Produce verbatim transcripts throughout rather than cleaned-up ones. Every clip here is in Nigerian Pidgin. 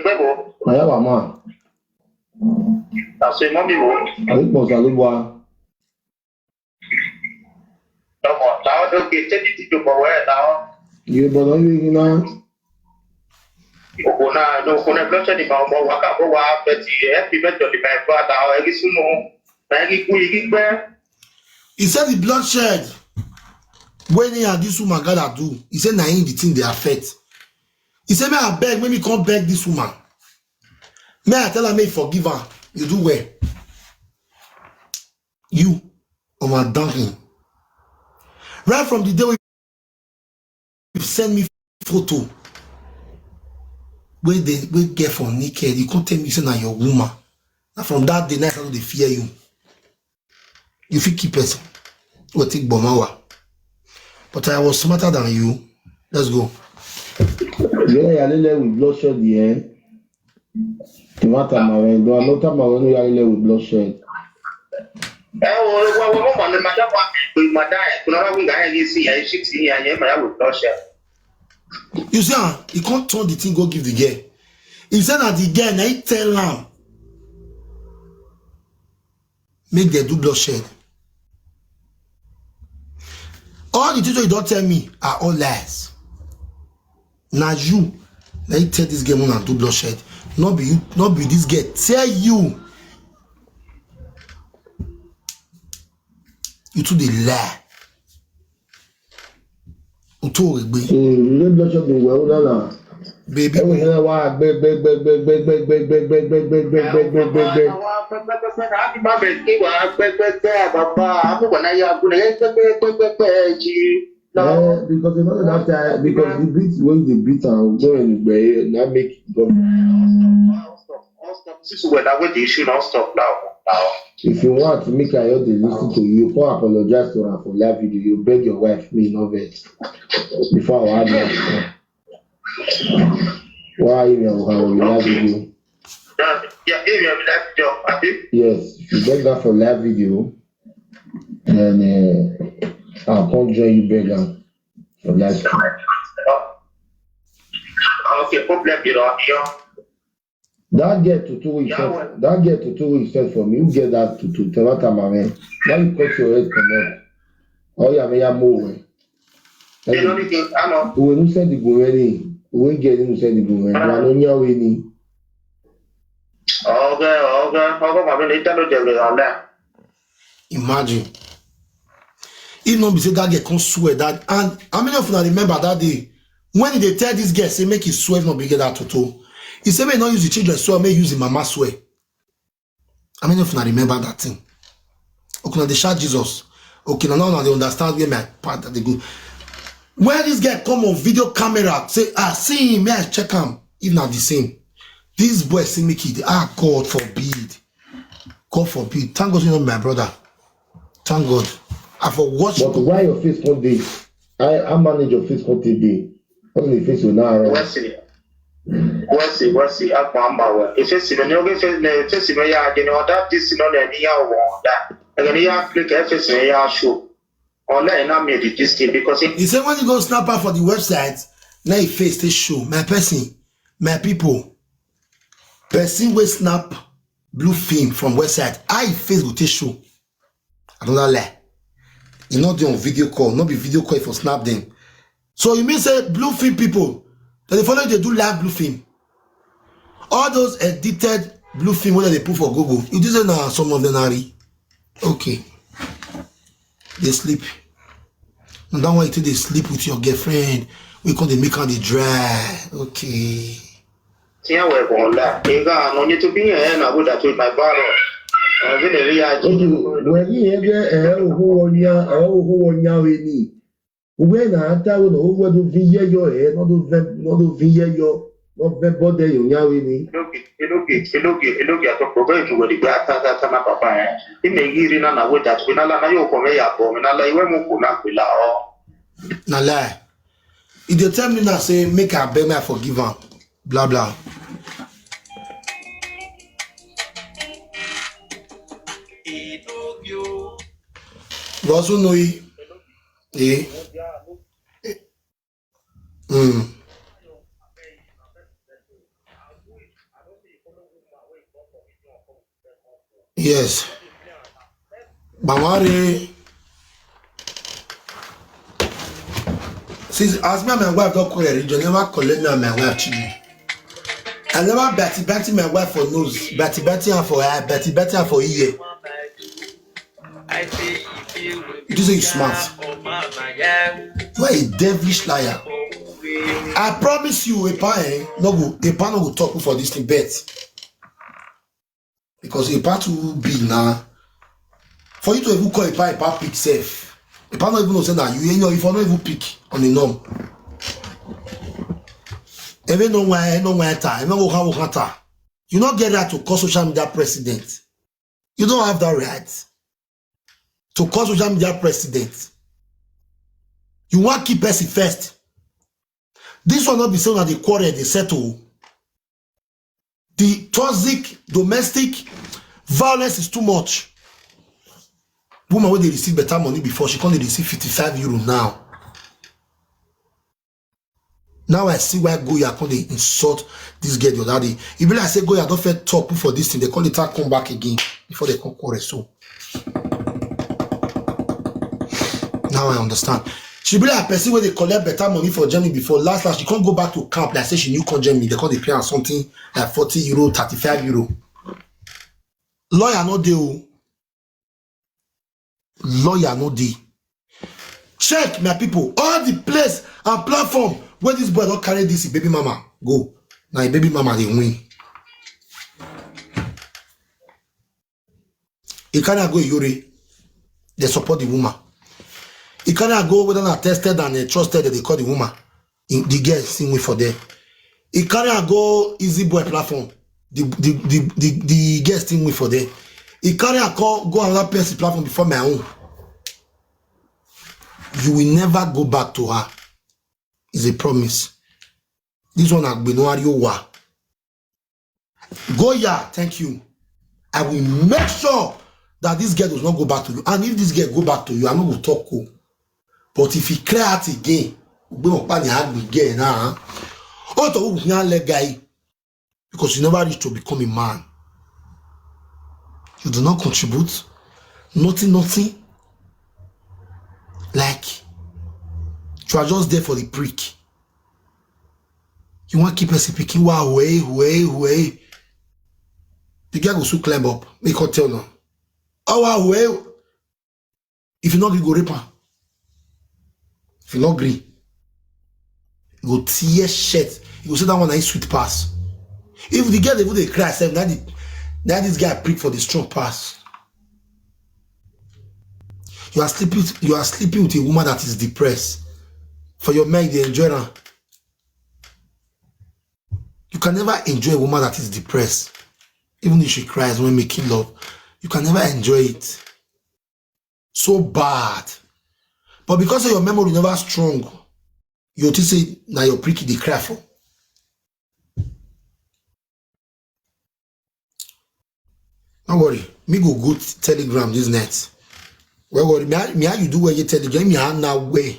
Ebo, Aya wa ma. Ase mami wo. Ari kpɔn sa lɛ bua. Dɔmɔ, ta o do ke tse ti do bɔ wɛ ta o. Ye bɔ no ye ni na. Oko na, no oko na blɔtsɛ ni ma o wa ka bɔ wa bɛ ti e fi bɛ tɔ ni ma e bɔ ta o e ki sumo. Na e ki ku e ki gbɛ. He said the bloodshed wey he and this woman gather do, he said na him the thing dey affect. He said, "May I beg, make me come beg this woman. May I tell her, may forgive her. You do well. You, Oma Duncan. Right from the day we send me photo, where they we get for naked, you can't tell me say na your woman. Na from that day, now I start to dey fear you. You fit kill person. Go take bomb hour. But I was smarter than you. Let's go. Yeah, yeah, lele with bloodshed, yeah. The matter, my man. Do I not tell my man we are lele with bloodshed? Eh, wo wo wo mo ma ne ma da wa pe ma da e kuna wa ngai ni si ya shi ti ya ye ma ya with bloodshed. You see, ah, he can't turn the thing, go give the girl. He said that the girl, na he tell am make dem do bloodshed. All the things wey you don tell me are all lies. Na you, na you tell this girl una do bloodshed. No be you, no be this girl tell you. You too dey lie. Uto egbe. Mm, you dey bloodshed well, na na. Baby. Ewe hena wa gbe gbe gbe gbe gbe gbe gbe gbe gbe gbe gbe gbe gbe gbe gbe. Eh, because you know that time, because the beat wey you dey beat am, go in the gbe, na make government. Since we na wey the issue don stop now, now. If you want make I just dey listen to you, you come apologize to her for live video, you beg your wife, me no vex. Before I add that. Why you know how we live video? Yeah, yeah, if you have live video, abi? Yes, if you beg her for live video, then uh, I'll come join you beg her for live stream. Okay, problem, you know, you know. That girl tutu wey you send, that girl tutu wey you send for me, who get that tutu? Tell her, my man. Why you cut your head comot? Oh yeah, me ya mo we. You know the thing, I know. Uwe nu send the go ready. Uwe get nu send the go ready. Wa no nya we ni. Okay, okay, okay, my man, it don't tell me on that. Imagine. If not be say that girl come swear that, and how many of una remember that day when he dey tell this girl say make he swear if not be get that toto? He say make he no use the children swear, make he use the mama swear. How many of una remember that thing? Okay, now they shout Jesus. Okay, now now they understand where my part that they go. When this girl come on video camera, say, "Ah, see him, may I check him?" If not the same, this boy say make it. Ah, God forbid. God forbid. Thank God you know my brother. Thank God. I for watch. But why your face come dey? I I manage your face come take dey. What the face you now? What's it? What's it? What's it? Akwa mba wa. If it's even you get face, face even ya again or that this no na ni ya wa da. Again ya click F S ya show. Online na me the this thing because it He said when you go snap out for the website, now he face take show. My person, my people, person wey snap blue film from website, how he face go take show? I don't lie. E no dey on video call, no be video call for snap them. So you mean say blue film people, dem dey follow you dey do live blue film? All those edited blue film wey dem dey put for Google, you think say na some of them na real? Okay. Dey sleep. Na that one you take dey sleep with your girlfriend, we come dey make am dey dry. Okay. Tiɲɛ wɛ bɔn la. Ega no nye to bi yɛ na go da to my baro. Ɔbi de ri ya ji. Okay, wɛ ni yɛ bɛ ɛ oho wɔ nya ɛ oho wɔ nya we ni. Wɛ na ata wo na oho wɛ do vi yɛ yɔ ɛ no do vɛ no do vi yɛ yɔ no vɛ bɔ de yɔ nya we ni. Eloge eloge eloge eloge atɔ kpɔ bɛ ju wɛ di gba ata ata ata na papa ɛ. Ime yiri na na we da to na la na yo kɔ mɛ ya bɔ mɛ na la iwe mo ko na gbe la ɔ. Na lie. He dey tell me now say make I beg, make I forgive am. Blah blah. Gozu no yi. Eh. Eh. Mm. Yes. Bawari. Since as me and my wife don't call a region, never collect me and my wife children. I never betty betty my wife for nose, betty betty her for eye, betty betty her for ear. You say you smart. You are a devilish liar. I promise you, a pa eh, no go, a pa no go talk for this thing, bet. Because a pa too big now. For you to even call a pa a pa pick safe. A pa not even know say that you, you know, if I not even pick on the norm. Even no why, no why ta, even no how ta. You not get right to call social media president. You don't have that right to call social media president. You want keep person first. This one not be saying that the quarrel they settle. The toxic domestic violence is too much. Woman wey dey receive better money before, she come dey receive fifty-five euro now. Now I see why Goya come dey insult this girl the other day. E be like say Goya don first talk for this thing, they come later come back again before they come quarrel. So now I understand. She be like person wey dey collect better money for Germany before. Last last, she come go back to camp like say she new come Germany. They come dey pay her something like forty euro, thirty-five euro. Lawyer no dey o. Lawyer no dey. Check, my people, all the place and platform where this boy don carry this baby mama go. Na him baby mama dey win. He carry her go Iyore, they support the woman. He carry her go whether na tested and uh, trusted that they call the woman. He- The girl still win for there. He carry her go Easy Boy platform. The the the the, the girl still win for there. He carry her go, go another person platform before my own. You will never go back to her. It's a promise. This one Agbenuari Owa. Goya, thank you. I will make sure that this girl does not go back to you. And if this girl go back to you, I no go talk o. But if he clear out again, we won't pan the hard girl now. Oh, to who can let guy? Because you never reach to become a man. You do not contribute. Nothing, nothing. Like, you are just there for the prick. You want keep person picking. Wow, way, way, way. The girl go soon climb up. Make her tell now. Oh, wow, way. If you not agree, go rape her. If you not agree, you go tear shirt. You go say that one is sweet pass. If the girl even they cry, say that the, that this guy prick for the strong pass. You are sleeping. You are sleeping with a woman that is depressed. For your mind, they enjoy her. You can never enjoy a woman that is depressed, even if she cries when making love. You can never enjoy it. So bad. But because of your memory never strong, you think say na your prick dey cry for. No worry, me go go t- Telegram this night. Well, worry, me, me how you do where you Telegram, me how now where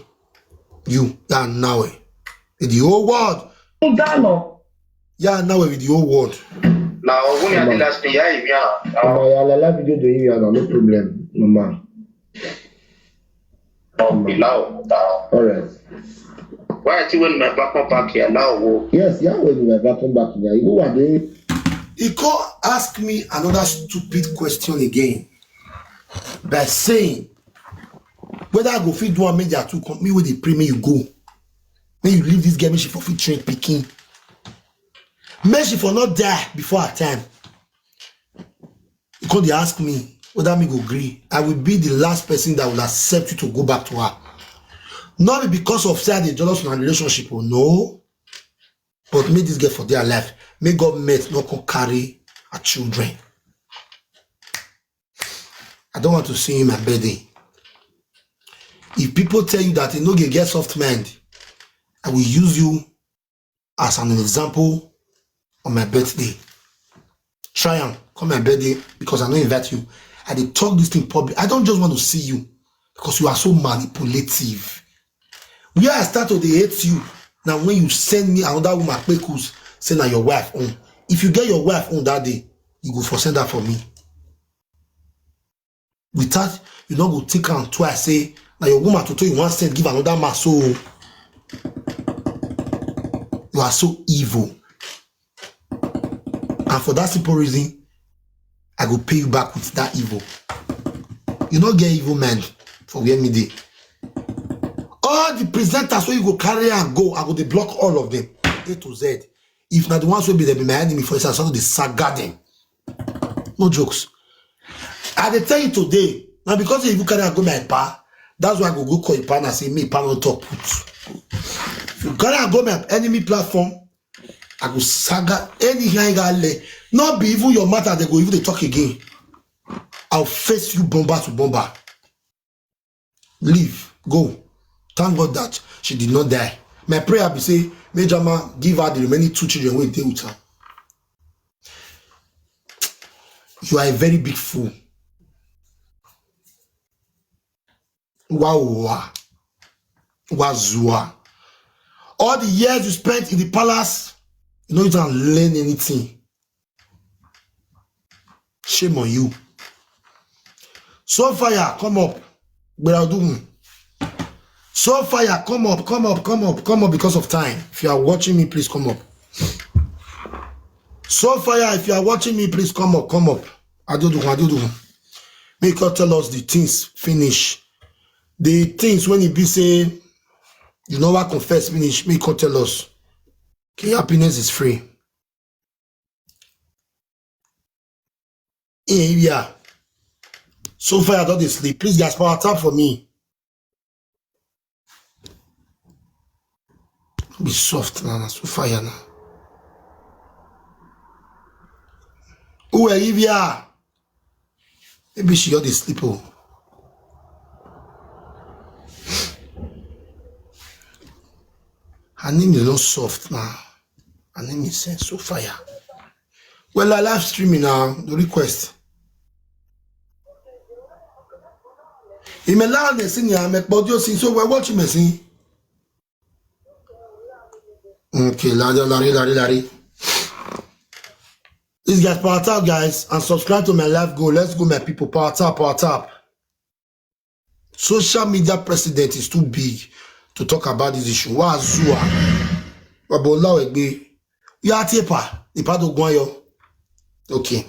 you are now eh. With the whole world. Ghana. Yeah, now with the whole world. Na ogun ya di last thing ya ibi a. Ọmọ ya lala video do you na no problem, no man. Ọmọ ìlà òkúta. All right. Why ti when my back come back here now? Wo. Yes, yeah, when you ever come back here, you go one day. He come ask me another stupid question again by saying whether I go fit do am make their two come me wey dey pray make you go, make you leave this girl make she for fit train pikin, make she for not die before her time. You come dey ask me whether me go gree. I will be the last person that will accept you to go back to her. Not be because of say I dey jealous una relationship o, no. But make this girl for their life, make government no come carry her children. I don't want to see you in my birthday. If people tell you that you no get get soft mind, I will use you as an example on my birthday. Try am, come my birthday because I no invite you. I dey talk this thing public. I don't just want to see you because you are so manipulative. Where I start to dey hate you now when you send me another woman kpekus say na your wife own. If you get your wife own that day, you go for send that for me. Without, you no go take am twice, say, "Na your woman to tell you one send, give another man." So you are so evil. And for that simple reason, I go pay you back with that evil. You no get evil man for where me dey. All the presenters wey you go carry and go, I go dey block all of them, A to Z. If na the ones wey be dem be my enemy for inside, I start to dey saga them. No jokes. I dey tell you today, na because you carry and go my pa, that's why I go go call your pa and say, "Me pa no talk put." If you carry and go my enemy platform, I go saga anything I got lay. Not be even your matter, they go even dey talk again. I'll face you bomber to bomber. Leave, go. Thank God that she did not die. My prayer be say, Major Man, give her the remaining two children wey dey with her. You are a very big fool. Wow, wow, wazua. All the years you spent in the palace, you no even learn anything. Shame on you. So fire, come up. Gberadugun. So fire, come up, come up, come up, come up because of time. If you are watching me, please come up. So fire, if you are watching me, please come up, come up. Adeodugun, Adeodugun. Make you tell us the things finish. The things when e be say you never confess finish, make you tell us. Okay, happiness is free. Eh, yeah. So fire don dey sleep. Please, guys, power tap for me. Be soft now, na so fire now. Who are you here? Maybe she just dey sleep. Oh, her name is not soft now. Her name is, eh, so fire. Well, I live streaming now. The request. Ime la ne sin ya me podio sin, so we watch me sin. Okay, la la la la la. Please, guys, power tap, guys, and subscribe to my live goal. Let's go, my people. Power tap, power tap. Social media precedent is too big to talk about this issue. Wazua. Babola Egbe. You are taper. The part of Guayo. Okay.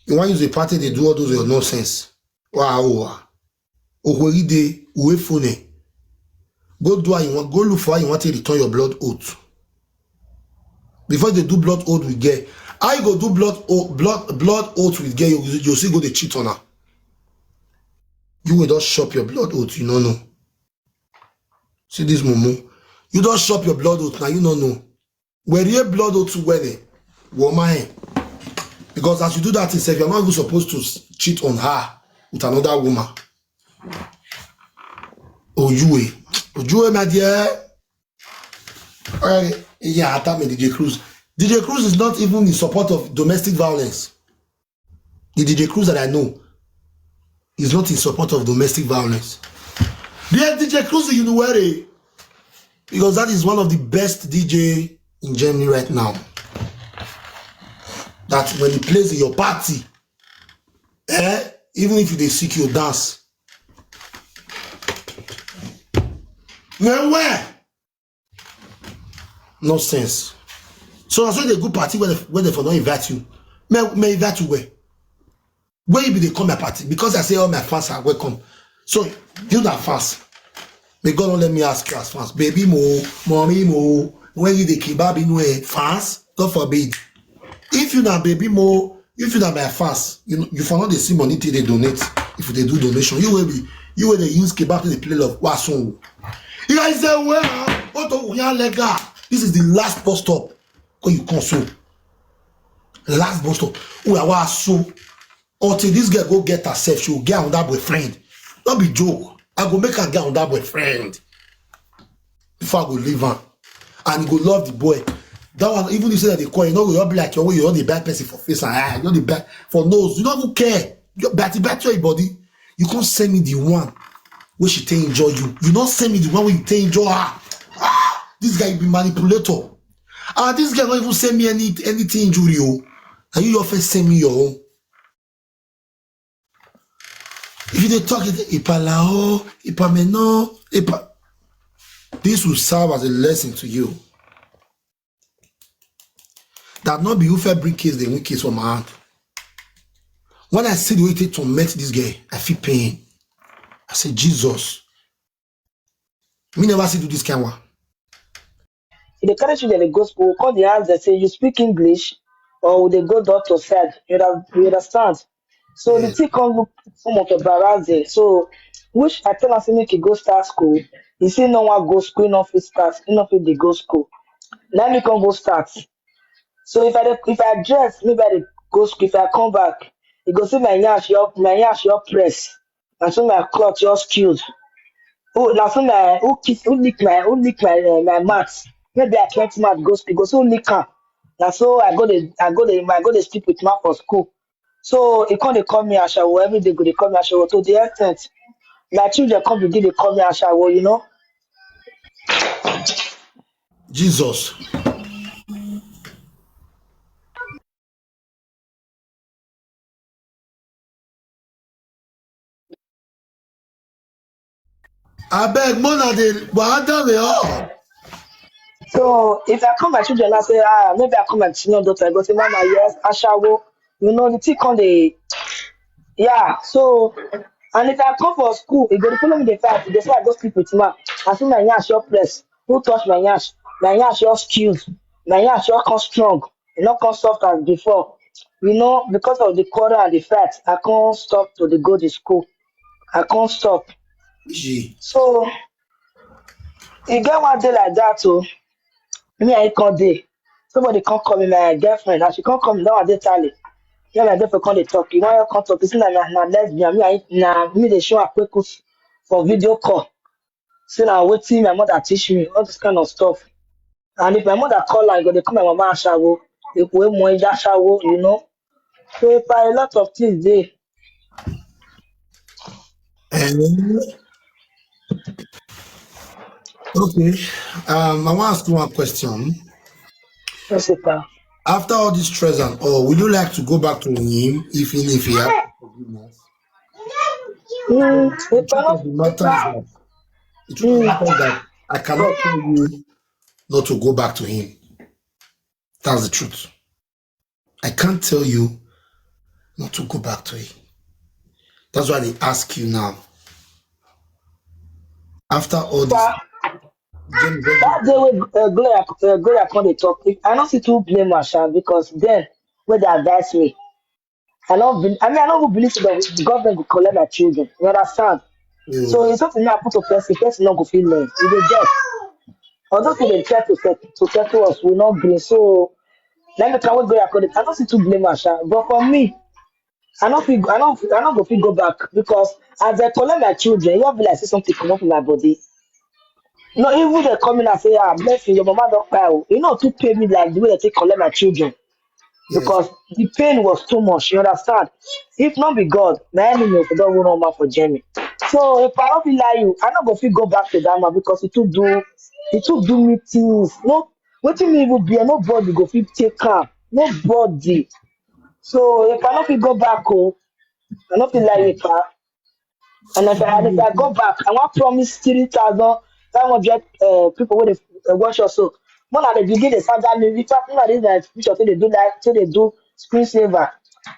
You want use the party, they do all those your nonsense. Wow. Ohueride, Uefone. Go do how you want, go look for how you want to return your blood oath. Before they do blood oath with girl, how you go do blood oath, blood, blood oath with girl, you, you still go dey cheat on her. You will just shop your blood oath, you no know. See this mumu. You don shop your blood oath now, you no know. Where your blood oath well, eh? Woman, eh? Because as you do that itself, you're not even supposed to s-, cheat on her with another woman. Ojue. Ojue, my dear. Eh, yeah, attack me, D J Cruz. D J Cruz is not even in support of domestic violence. The D J Cruz that I know is not in support of domestic violence. Yes, D J Cruz, you know where, eh? Because that is one of the best D J in Germany right now. That when he plays in your party, eh, even if you dey sick, you dance. Well, where? No sense. So I saw the good party where they, where they for not invite you. May, may invite you where? Where you be they come my party? Because I say all my fans are welcome. So you na fans. May God not let me ask you as fans. Baby mo, mommy mo, when you the kebab in way, fans? God forbid. If you na baby mo, if you na my fans, you, you for not dey see money till they donate. If they do donation, you will be, you will dey use kebab to dey play love. Wasun. You guys say, "Well, what do we are legal?" This is the last bus stop. When you come so, last bus stop. We are so until this girl go get herself, she will get another boyfriend. Not be joke. I go make her get another boyfriend before I go leave her. And you go love the boy. That one, even you say that they call, you know, you all be like your way, you all the bad person for face and eye, you know the bad for nose. You don't even care. You batty batty your body. You can't send me the one where she take enjoy you. You not send me the one where you take enjoy her. Ah, this guy be manipulator. Ah, this girl not even send me any anything injury. Oh. And you your first send me your own. If you dey talk it, Ipalao, Ipameno, Ipa. This will serve as a lesson to you. That not be who fair bring case, they win case from my hand. When I see the way they torment this girl, I feel pain. I say, Jesus, me never see do this kind one. If they carry children, they go school, call the house, they say, "You speak English, or will they go door to side?" You, under- you understand? So the thing come look some of the barraze. So, which I tell her, say, "Make you go start school." He say, "No one go school, no fit start, no fit they go school." Let me come go start. So if I dey- if I dress, maybe I dey go school. If I come back, you go see my yash, your my yash, your press. Na so my cloth just cute. Who na so my who kiss who lick my who lick my uh, my mat? Maybe I get mat go school, go so lick am. Na so I go dey I go dey I go dey sleep with man for school. So he come dey call me ashawo every day. Go dey call me ashawo to the extent my children come begin dey call me ashawo. You know. Jesus. Abeg, mona dey wahala dey all. So if I come my children, I say, ah, maybe I come my senior daughter, I go say, "Mama, yes, ashawo." You know, the thing come dey, yeah. So, and if I come for school, e go dey follow me dey fight. E go say I go sleep with man. I see my yash your press. Who touch my yash? My yash your skills. My yash your come strong. E no come soft as before. You know, because of the quarrel and the fight, I can't stop to the go to school. I can't stop. Gee. So e get one day like that o. Me and him come dey. Somebody come call me, my girlfriend. As she come call me, that one dey tally. Me and my girlfriend come dey talk. You wan come talk? You see na na na lesbian. Me and him- na me dey show her kwekus for video call. Say na wetin my mother teach me, all this kind of stuff. And if my mother call her, e go dey call my mama ashawo, epo emo eja ashawo, you know. So if a lot of things dey. Eh, okay. Um, I want to ask you one question. Yes, sir. After all this stress and all, would you like to go back to him if he if he has forgiveness? Mm, The truth of the matter is that the truth of the matter is that I cannot tell you not to go back to him. That's the truth. I can't tell you not to go back to him. That's why they ask you now. After all this, Pa, James, that day wey uh, Gloria uh, Gloria come dey talk, I no see too blame her sha, because then wey dey advise me, I no be, I mean, I no even believe say the government go collect my children. You understand? mm, So it's something I put to person, person no go feel learn. You dey get. Although say they try to set to settle us, we not green. So let me try what Gloria call it. I don't see to blame her sha, but for me, I don't feel I don't I don't go feel go back, because as I collect my children, you be like say something come up in my body. No, even they come in and say, "Ah, blessing, your mama don't cry." Oh. You know, to pay me like the way they take collect my children, yes. Because the pain was too much. You understand? If not be God, my enemy for don't run over for Jamie. So if I don't be like you, I not go feel go back to that man, because he took do he took do me things. No, wetin me even be? Nobody go fit take am. Nobody. So if I no fit go back, oh, I no fit lie with her. And if I, and if I go back, I want promise three thousand five hundred uh, people wey dey uh, watch us. So more than they begin the saga me. In fact, more than this picture, so they do like so they do screensaver.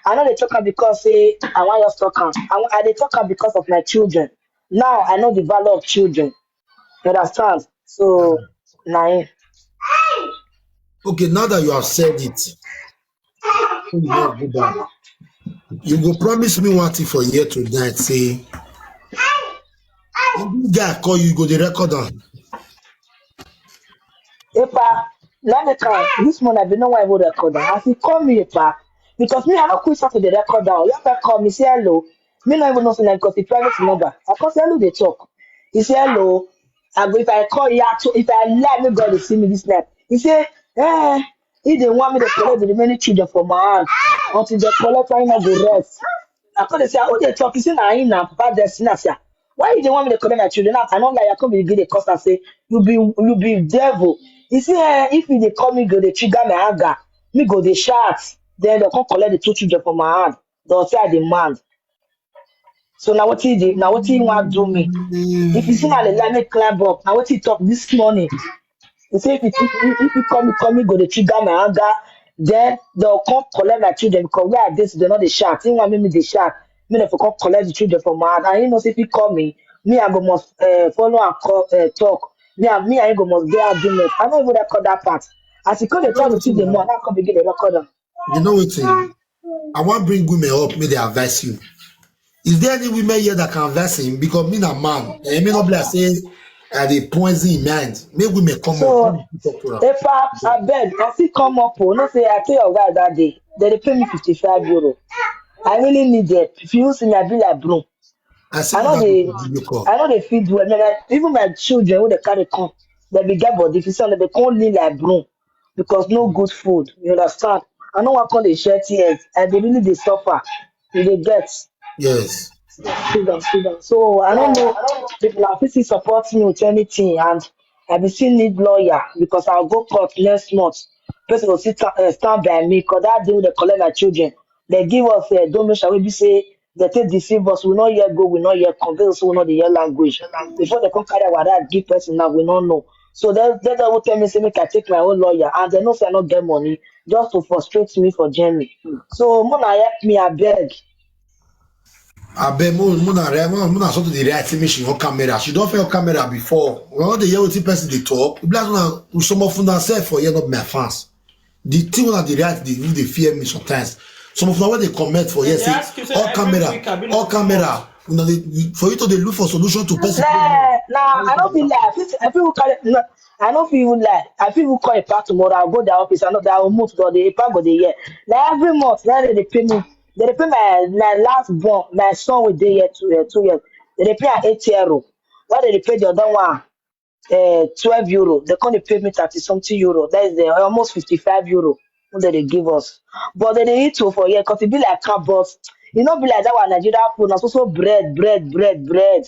I know they talk am because say I want your stock am. I, wa- I dey talk am because of my children. Now I know the value of children. You understand? So na him. Okay, now that you have said it, you go back. You go promise me one thing for here tonight. Say, if this guy call you, you go the record on. Epa, let me come. This morning I been no one even record am. As he call me, Epa, because me I no quit something the record down. You have to call me, say hello. Me no even know say na because the private number. I call say hello, they talk. He say hello. I go if I call, yeah, to, if I lie, me God dey see me this night. He say, eh, he dey want me to collect the remaining children for my hand until they collect, I no go rest. I come dey say, "Who dey talk?" He say, "Na him na Papa Destiny." I say, "Ah, why you dey want me to collect my children?" Now I no lie, I come begin dey curse and say, "You be you be devil." You see, eh, if you dey call me, go dey trigger my anger. Me go dey shout. Then they come collect the two children from my hand. They'll say I demand. So now what he did, now what he want do me? If you see now the line climb up, now what he talk this morning? He say if you, if, if, if you call me, call me, go dey trigger my anger. Then they'll come collect my children because where I dey, they not the shout. He want me, me the shout. Me never come collect the children from my hand. And he knows if he call me, me I go must uh, follow and call, uh, talk. Me and me I go must get argument. I don't even record that part. As he come dey talk the children more, I come begin the record am. You know what? I want bring women up, may they advise you. Is there any women here that can advise him? Because me na man, and me not be like say I dey poison him mind. Make women come So, up. Let me talk to her. Epa, I beg, I still come up. Oh, no say I tell your wife that day. They dey pay me fifty-five euro. I really need it. If you see me, I be like bro. I see I know that they, people give you call. I know they feed well. Like, even my children when they carry come, they be get body. If you see them, they come lean like bro because no good food. You understand? I know what call the share tears. I dey really dey suffer. You dey get. Yes. Sit down, sit down. So I don't know if na fit still support me with anything, and I be still need lawyer because I'll go court next month. Person go sit uh, stand by me because that day when they collect my children, they give us a uh, donation. We be say they take deceive us. We not yet go. We not yet convince. We not the year language. Before they come carry our that give person now, we not know. So they they will tell me say make I take my own lawyer, and they know say I not get money just to frustrate me for journey. So Mona help me, I beg. I bet more more than right, more than something the right thing she on camera. She don't feel camera before. When the year with person they talk, bless una some of una self for here not my fans. The thing una the right they do they fear me sometimes. Some of them when they comment for here They say ask you say all every camera, week I be all like camera. Una dey for you to dey look for solution to person. Nah, nah, I don't feel like I feel, I feel carry. No, I don't feel even like I feel even call a park tomorrow. I'll go their office. I know that I will move to the park go the year. Like every month, now they dey pay me. They dey pay my my last born, my son with the year two year two years. They dey pay an eight euro. Why they dey pay the other one? Uh, twelve euro. They can't pay me thirty something euro. That is the almost fifty five euro. What they dey give us? But they dey eat for here because it be like car but e no be like that one Nigeria food na so so bread bread bread bread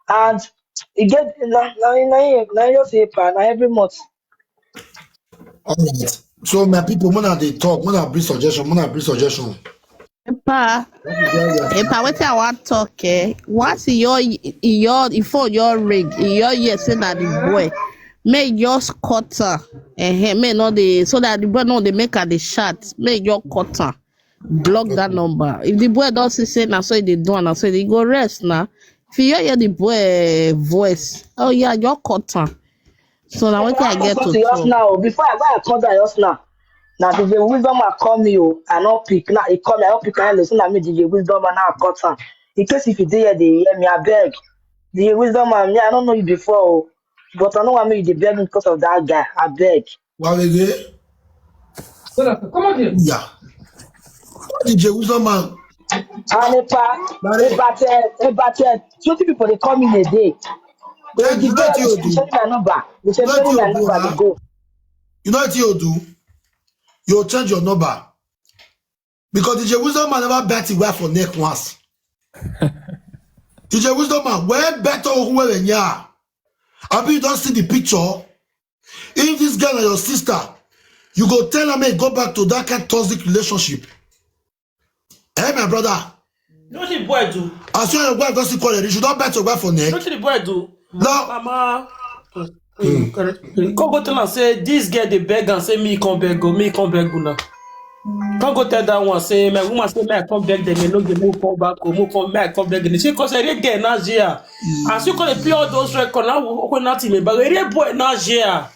and e get na na na him na him just dey pa na every month. All right. So my people, when they talk, when I bring suggestion, when I bring suggestion. Epa, Let me tell you. Epa, wetin I wan talk eh? Once your your phone your ring, your ear say na the boy, make you just cut am. Eh, make no dey so that the boy no dey make am dey shout. Make you just cut am, block that number. If the boy don see say na so e dey do am, na so e dey go rest na. If you hear the boy eh, voice, oh yeah, you cut am. So na wetin I get to Just talk. Now before I go I come down just now. Na D J Wisdom man call me o, I no pick. Now he call me, I no pick am. Listen, na me D J Wisdom man now I cut am. In case if you dey here dey hear me, abeg. D J Wisdom man, me I no know you before o, but I no wan make you dey beg me because of that guy. Abeg. What we dey? Come on here. Yeah. What the Jerusalem man? And Epa, Larry. Epa tell, Epa tell twenty people dey call me in a day. They Thank dey you, beg thank you, me, Odu. send my number. They say Thank send you, my Odu, number huh? Dey go. You know what you do? You change your number. Because the Jerusalem man never bet his wife for neck once. The Jerusalem man, where better who were ya? Abi you don't see the picture? If this girl and your sister, you go tell her make go back to that kind toxic relationship. Hey, my brother, No the boy do. As you and your wife don't see call you should not bet your wife for neck. No the boy do. No. Mama. Come go tell am say this girl dey beg am say me come beg go, me come beg una. Come go tell that one say my woman say me I come beg them, me no dey move come back home, move come me I come beg them. She come say real girl na here. As you come dey play all those record now, okay nothing me but real boy na here.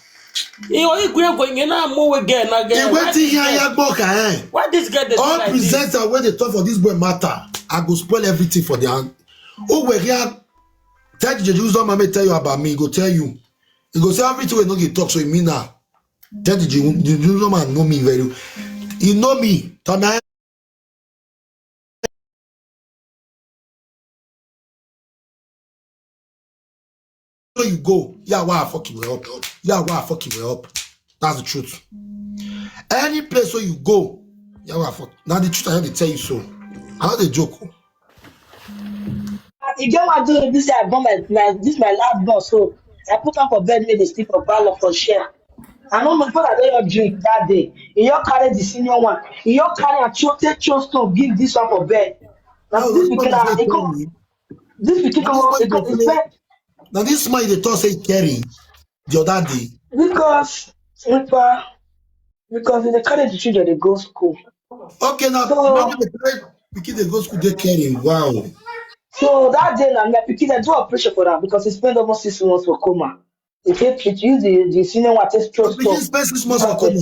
He only go go in na mo we girl na girl. Ìwé tí yan yagbo kà ẹ́. Why this girl dey do All like this? Presenter wey dey talk for this boy matter, I go spoil everything for their hand. Who were here? Tell the Jerusalem man make tell you about me, he go tell you. He go say everything wey no dey talk, so he mean now. Tell the Jeru- the Jerusalem man know me very well. He know me. Tell me where you go. Yeah, why I fuck you up? Yeah, why I fuck you up? That's the truth. Any place where you go, yeah, why I fuck. Now the truth I have to tell you so. I not a joke. E get one day wey be say I born my my this my last born so I put am for bed make dey sleep for parlour for chair. I don't know if I let your drink that day. You all carry the senior one. You all carry and throw, take throw stone, give this one for bed. Now this weekend, I come. This weekend, come, they come, they spend. Now this man dey talk say carry the other day. Because, because, because they carry the children, they go school. Okay, now So- when they carry pikin dey go school, they carry. Wow. So that day, now, my pikin, I do operation for that because he spent almost six months for coma. They take it, use the, the senior one, take throw Pikin stone. spend six months for coma.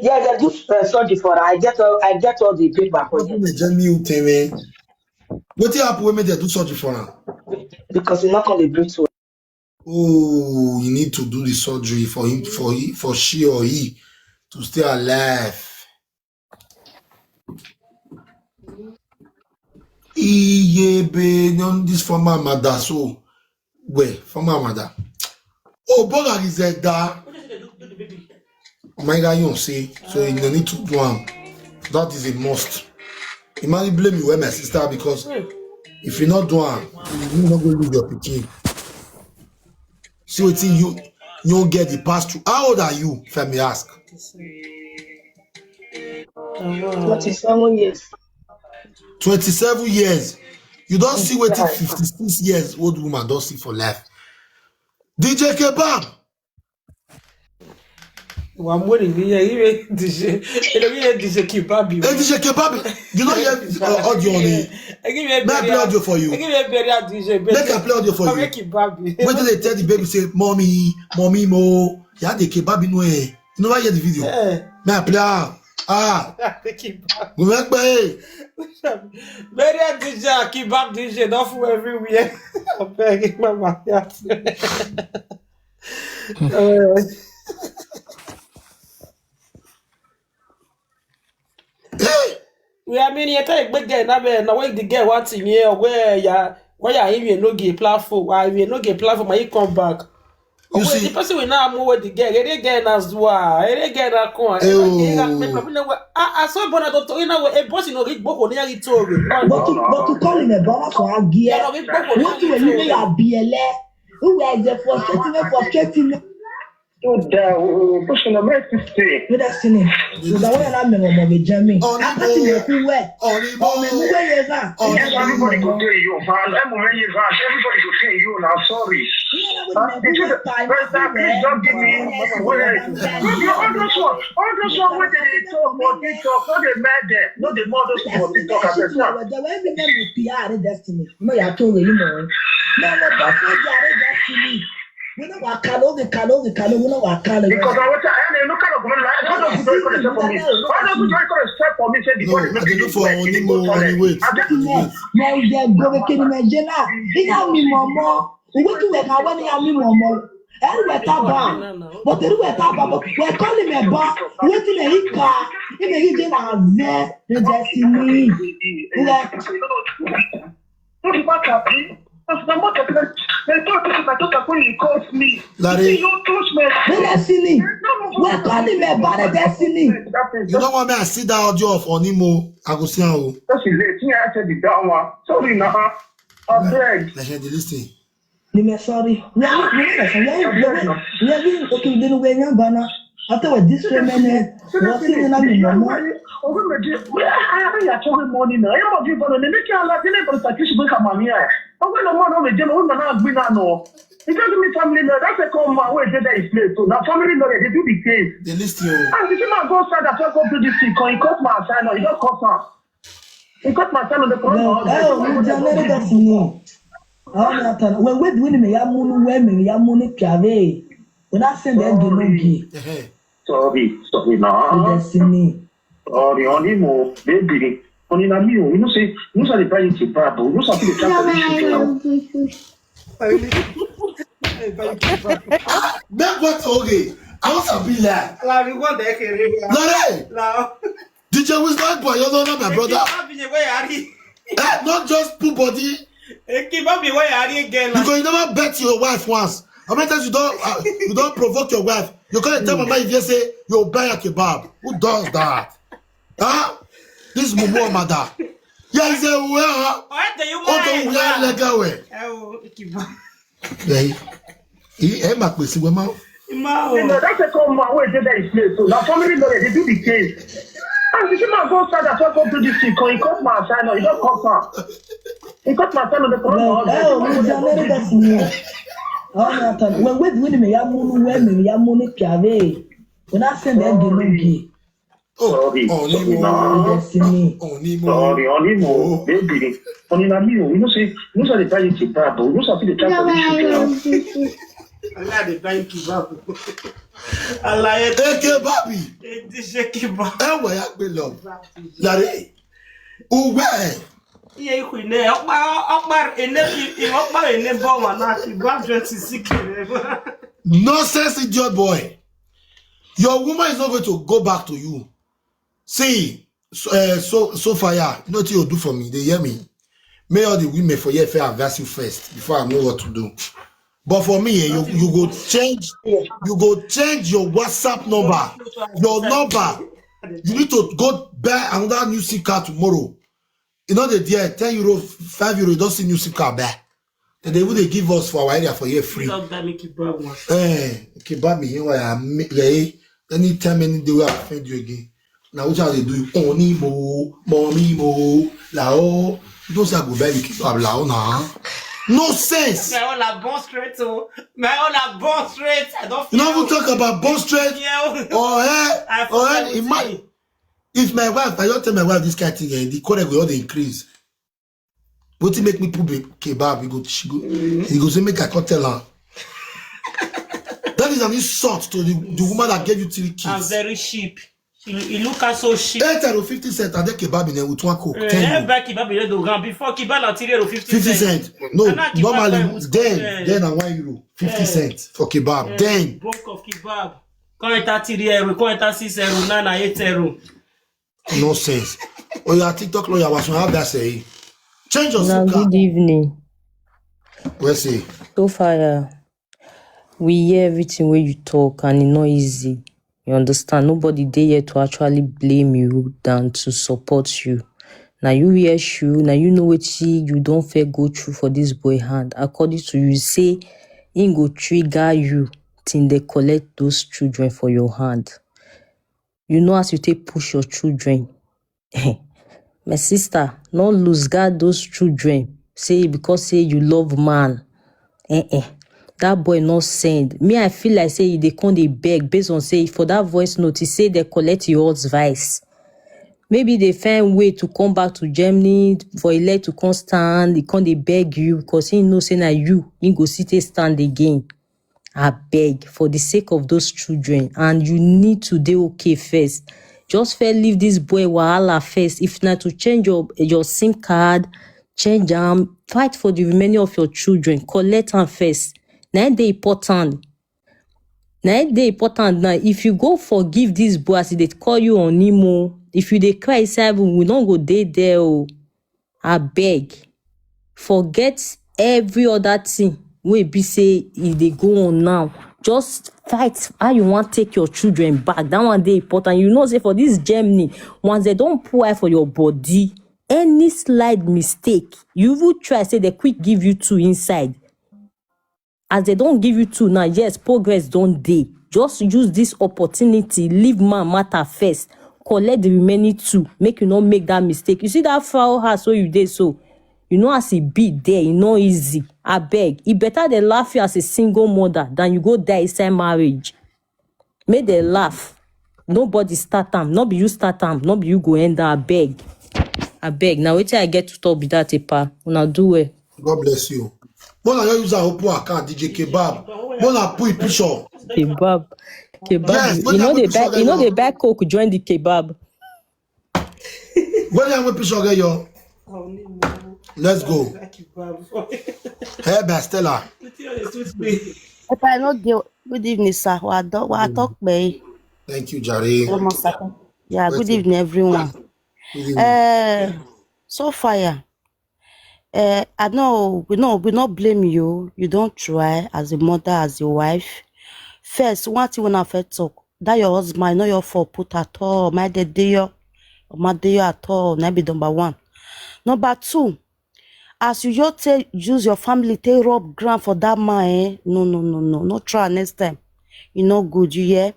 Yeah, they do uh, surgery for her. I get all, I get all the paper for Wetin you dey tell me you tell me? Wetin happen wey make dem do surgery for am? Because he not on the breathe well. Oh, you need to do the surgery for him, for he, for she or he to stay alive. Iye be non this former mother so well former mother. Oh, Boga is that my guy you say so you no need to do am. That is a must. You might blame you where my sister because if you not do am, you not go lose your pikin. See wetin you you get the past through. How old are you? If I may ask. Twenty-seven years. Twenty-seven years. You don't see wetin fifty-six years old woman don't see for life. D J Kebab. Wa mo ni ni ye iwe D J. Ele mi ye D J Kibabi. Hey, D J Kebab, you don't hear uh, audio on it. May I play audio for you? Give me a better D J. Make I play audio for you. Kibabi. When they tell the baby say, "Mommy, mommy mo," yeah, the Kebab in way. You never hear the video. Eh, May I play? Ah, ah, Kibabi. we make pay. Better D J, Kebab D J, don't fool everywhere. I beg you, mama. Yes. Uh, Hey, we are many a time big girl, na be na wake the girl what in here where ya where ya even no get platform. Why we no get platform? I come back. You Wait, see- the person we now move with the girl, the girl na zua, the girl na come. Eh, oh. I saw Bona to you know a boss in Ogik Boko near the Tory. But to, but to call him a boss for a gear. Yeah, Ogik Boko What do you mean, a B L A? Who is the frustrating, frustrating? Tó dáa o, bó ṣe lọ bẹ́ẹ̀ ti ṣe. With that sinning. So that way I'm a mother, Jamie. Oh, I can't see the who where. Only Oh, my, who where is that? Oh, Yes, everybody go dey you, man. Everybody go dey you, man. Everybody go dey you now. Sorry. But that please don't give me wait. No, no, all those ones, all those ones wey dey dey talk for TikTok, no dey mind them. No dey mind those people for TikTok as I stand. Destiny. No, you are told you know. No, no, but for the destiny. We know what color, the color, the color, we know what color. Because I want to, I don't know kind of women like, I don't know who don't come and for me. I don't know who don't come and for me. Say the No, body I make dey me look for wet, only me more go toilet. only weight. I just Yes, now you go make it in my jail. You know me, mama. What do you like? I want to me, mama. Everywhere taba, but everywhere taba, but we call him a ba. What in a hika? In a region as there, the destiny. Like, Don't you back at me? That's my mother. They don't think I don't when you call me. Larry. You don't touch me. the destiny. We call him a ba, the destiny. That is You know what, man? I see that audio of Onimo. I go see how. That's it. Let me answer the down one. Sorry, now. I beg. Like, hey, listen. Ni me sorry. We are we are we are we are okay. Then we are bana. After we discriminate, we are still in a minimum. Ọgbọ́n mi di, I I I told him money now. Everybody gonna make you like you never start to make money. Ọgbọ́n no more no dey dey no na gbin na no. He just give me family now. That's a come my way dey there is place. So na family now they do the case. They listen. Oh. And the man go start that go do this thing. He cut my asylum. He just cut am. He cut my asylum. The Well, oh, we are very destiny. When we do me ya munu we me ya munu piave. When I send them the monkey, Eh, eh. Sorry, sorry now. destiny. Sorry, only more baby. Only na me. You know say, you know say the buy it to bad, but you know say the try to shit now. Make what okay. I want to be like. La mi go de kere. Larry, La. D J Wisdom boy, you know my brother. Kibabi ye we ari. Eh, not just put body. Kibabi we ari again. Because you never bet your wife once. How many times you don't uh, you don't provoke your wife? You can't tell mama if you say you buy a kebab. Who does that? Huh? This mumu mother. Yeah, he said, well, Why do you oh, don't wear legal way. Oh, Kibabi. Hey, he, he, my question, well, Ima You know, o. that second man wey dey there is place, so na family lawyer dey do the case. And the man go start that come do this thing, come, he cut my assignment, he don cut am. He cut my assignment, they correct my Well, husband. eh, The o man mi wey di dey America do si ni. Ọmọ atan, wẹ wẹ di wini mi ya munu wẹ mi ya munu piave. Wena send that the no gay. Sorry, Oh, sorry, na. Destiny. Onimo. Sorry, Onimo, Oh. Baby. Only na me o. You know say, you know say they buy you kebab, but you know say they try for this shit now. Wala dey buy kebab. Alaye Eke Bobby. dey shake kebab. Ewe ya pe love. Yare. Uwe. Iye ihu ne ọkpa ọkpa ene ọkpa ene bọ ma na kebab joint si kere. Nonsense idiot boy. Your woman is not going to go back to you. See, so, uh, so, so fire. You know what you do for me? They hear me. May all the women for here fair advise you first before I know what to do. But for me, eh, you, you go change, you go change your WhatsApp number, your number. You need to go buy another new SIM card tomorrow. You know the dear ten euro, five euro, you don't see new SIM card buy. And they will they give us for our area for here free. Don't buy me kebab one. Eh, kebab me here why I make like anytime any day we offend you again. Now what I dey do you? Onimo, mommy mo, lao. You don't say I go buy you kebab lao now. No sense. My own na born straight o. My own na born straight. I don't You don't even talk about bone straight Yeah. or hair I or forget hair. Imagine wetin. If my wife, I don't tell my wife this kind of thing, eh, the quarrel will all dey increase. What make me put the kebab? He go, she go, he go say make I come tell her. That is an insult to the, the woman that gave you three I'm kids. Very cheap. You, you look at so cheap. Eight euro fifty cent, and then kebab in there with one coke, Eh, ten eh, euro. Buy kebab you no go before kebab na three euro fifty Fifty cent. Cent. No, And now kebab buy normally with then, coke, eh. Then na one euro, fifty Eh. cent for kebab. Eh, Then bulk of kebab. Come enter three euro, come enter six euro, now na eight euro. Nonsense. Oh yeah, TikTok lawyer was have that say. Change your Now, SIM card. Good evening. Where say? So far, uh, we hear everything where you talk, and it's not easy. You understand? Nobody dey here to actually blame you than to support you. Now you hear shoe, now you know what you don't fair go through for this boy hand. According to you, say he go trigger you till they collect those children for your hand. You know as you take push your children. My sister, no lose guard those children. Say because say you love man. Eh eh. That boy not send. Me, I feel like say they come they beg based on say for that voice note, he say they collect your advice. Maybe they find way to come back to Germany for a leg to come stand. He come they beg you because he know say na you. He go sit a stand again. I beg for the sake of those children, and you need to dey okay first. Just first leave this boy wahala first. If not to change your your SIM card, change am, fight for the remaining of your children, collect am first. Na im dey important. Na im dey important now. If you go forgive this boy as he dey call you on imo, if you dey cry inside room, we no go dey there o. Abeg, forget every other thing wey be say e dey go on now. Just fight how you wan take your children back. That one dey important. You know say for this Germany, once they don put eye for your body, any slight mistake, you even try say they quick give you two inside. As they don give you two now, yes, progress don dey. Just use this opportunity, leave man matter first, collect the remaining two, make you no make that mistake. You see that fowl house where you dey so, you know as e be there, e no easy. Abeg, e better they laugh you as a single mother than you go die inside marriage. Make they laugh. Nobody start am, no be you start am, no be you go end am. Abeg, abeg. Now wetin I get to talk be that, epa. Una do well. God bless you. When I use a open account, D J Kebab. When I put a picture. Kebab, kebab. Yes, You when I know put they picture buy, of them, you know oh. They buy coke, join the kebab. When I put picture of them, yo. Let's go. Like kebab. Hey, Bastella. Wetin you dey sweet me? If I no dey, good evening, sir. Wa do, wa talk, babe. Thank you, Jare. Almost, sir. Yeah, good Welcome. Evening, everyone. Good evening. Uh, so fire. Uh, I know we no we not blame you. You don't try as a mother, as a wife. First, one thing when I first talk, that your husband, not your fault put at all. My dear, dear, my dear at all. Now be number one. Number two, as you just take use your family take rub ground for that man, eh? No, no, no, no, no try next time. E no good, you hear?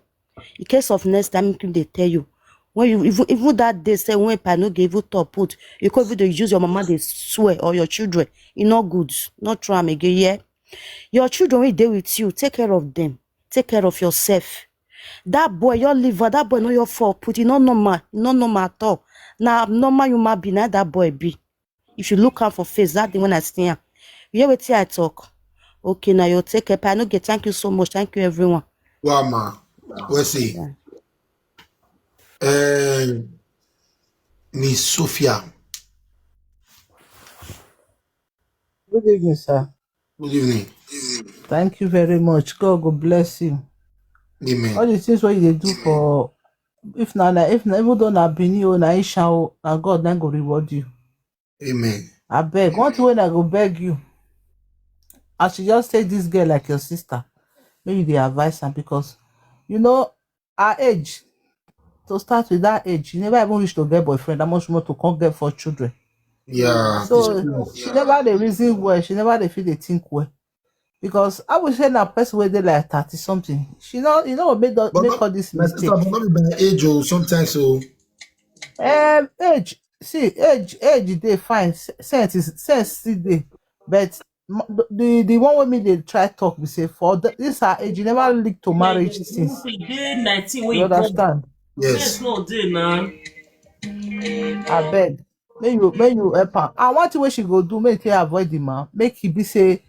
In case of next time, make dem dey tell you. When you even, even that day, say when I no get even top put, you could even dey use your mama dey swear or your children. E no good. No try am again, yeah? Your children wey dey with you, take care of them. Take care of yourself. That boy, your liver, that boy no your fault put. E no normal. E no normal at all. Na abnormal human being na that boy be. If you look am for face, that thing when I see am. You hear wetin I talk? Okay, now you take care. I no get. Thank you so much. Thank you, everyone. Wow, ma. We'll see. Yeah. Uh, Miss Sophia. Good evening, sir. Good evening. Thank you very much. God go bless you. All Amen. the things what you dey do for, if na, na if na, even though na Benin o, na Isha o, na God na go reward you. Amen. I beg. One thing wey I go beg you, as you just take this girl like your sister, make you dey advise am because, you know, her age, to start with that age, she never even reach to get boyfriend. That much more to come get four children. Yeah. So she never dey reason well. She never dey feel dey think well. Because I would say na person wey dey like thirty something. She no, you know, make the, But make not, all this my sister, mistake. But not be by age, oh, sometimes so. Um, age. See, age, age dey fine. S- Sense is sense still dey, but m- the the the one wey me dey try talk be say for the, this her age, you never lead to marriage since. Dey nineteen when You you born. Understand? Sense Yes. No dey now. I beg. May you may you help her. And one thing wey she go do, make you avoid the man. Make he be say,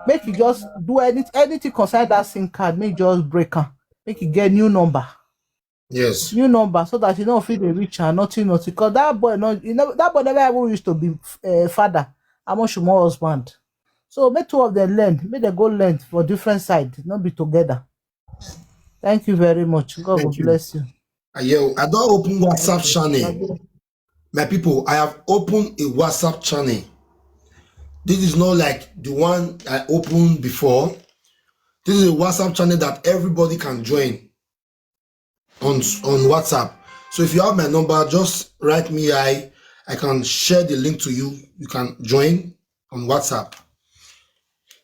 make you just do any anything concern that SIM card. Make you just break am. Make you get new number. Yes. New number so that you know if they reach her, nothing, nothing. Because that boy, no, you know, that boy never even used to be uh, father. How much more husband? So make two of them learn. Make them go learn for different side, not be together. Thank you very much. God will Thank you. Bless you. Uh, yo, I don't open WhatsApp channel. My people, I have opened a WhatsApp channel. This is not like the one I opened before. This is a WhatsApp channel that everybody can join on on WhatsApp. So if you have my number, just write me. I I can share the link to you. You can join on WhatsApp.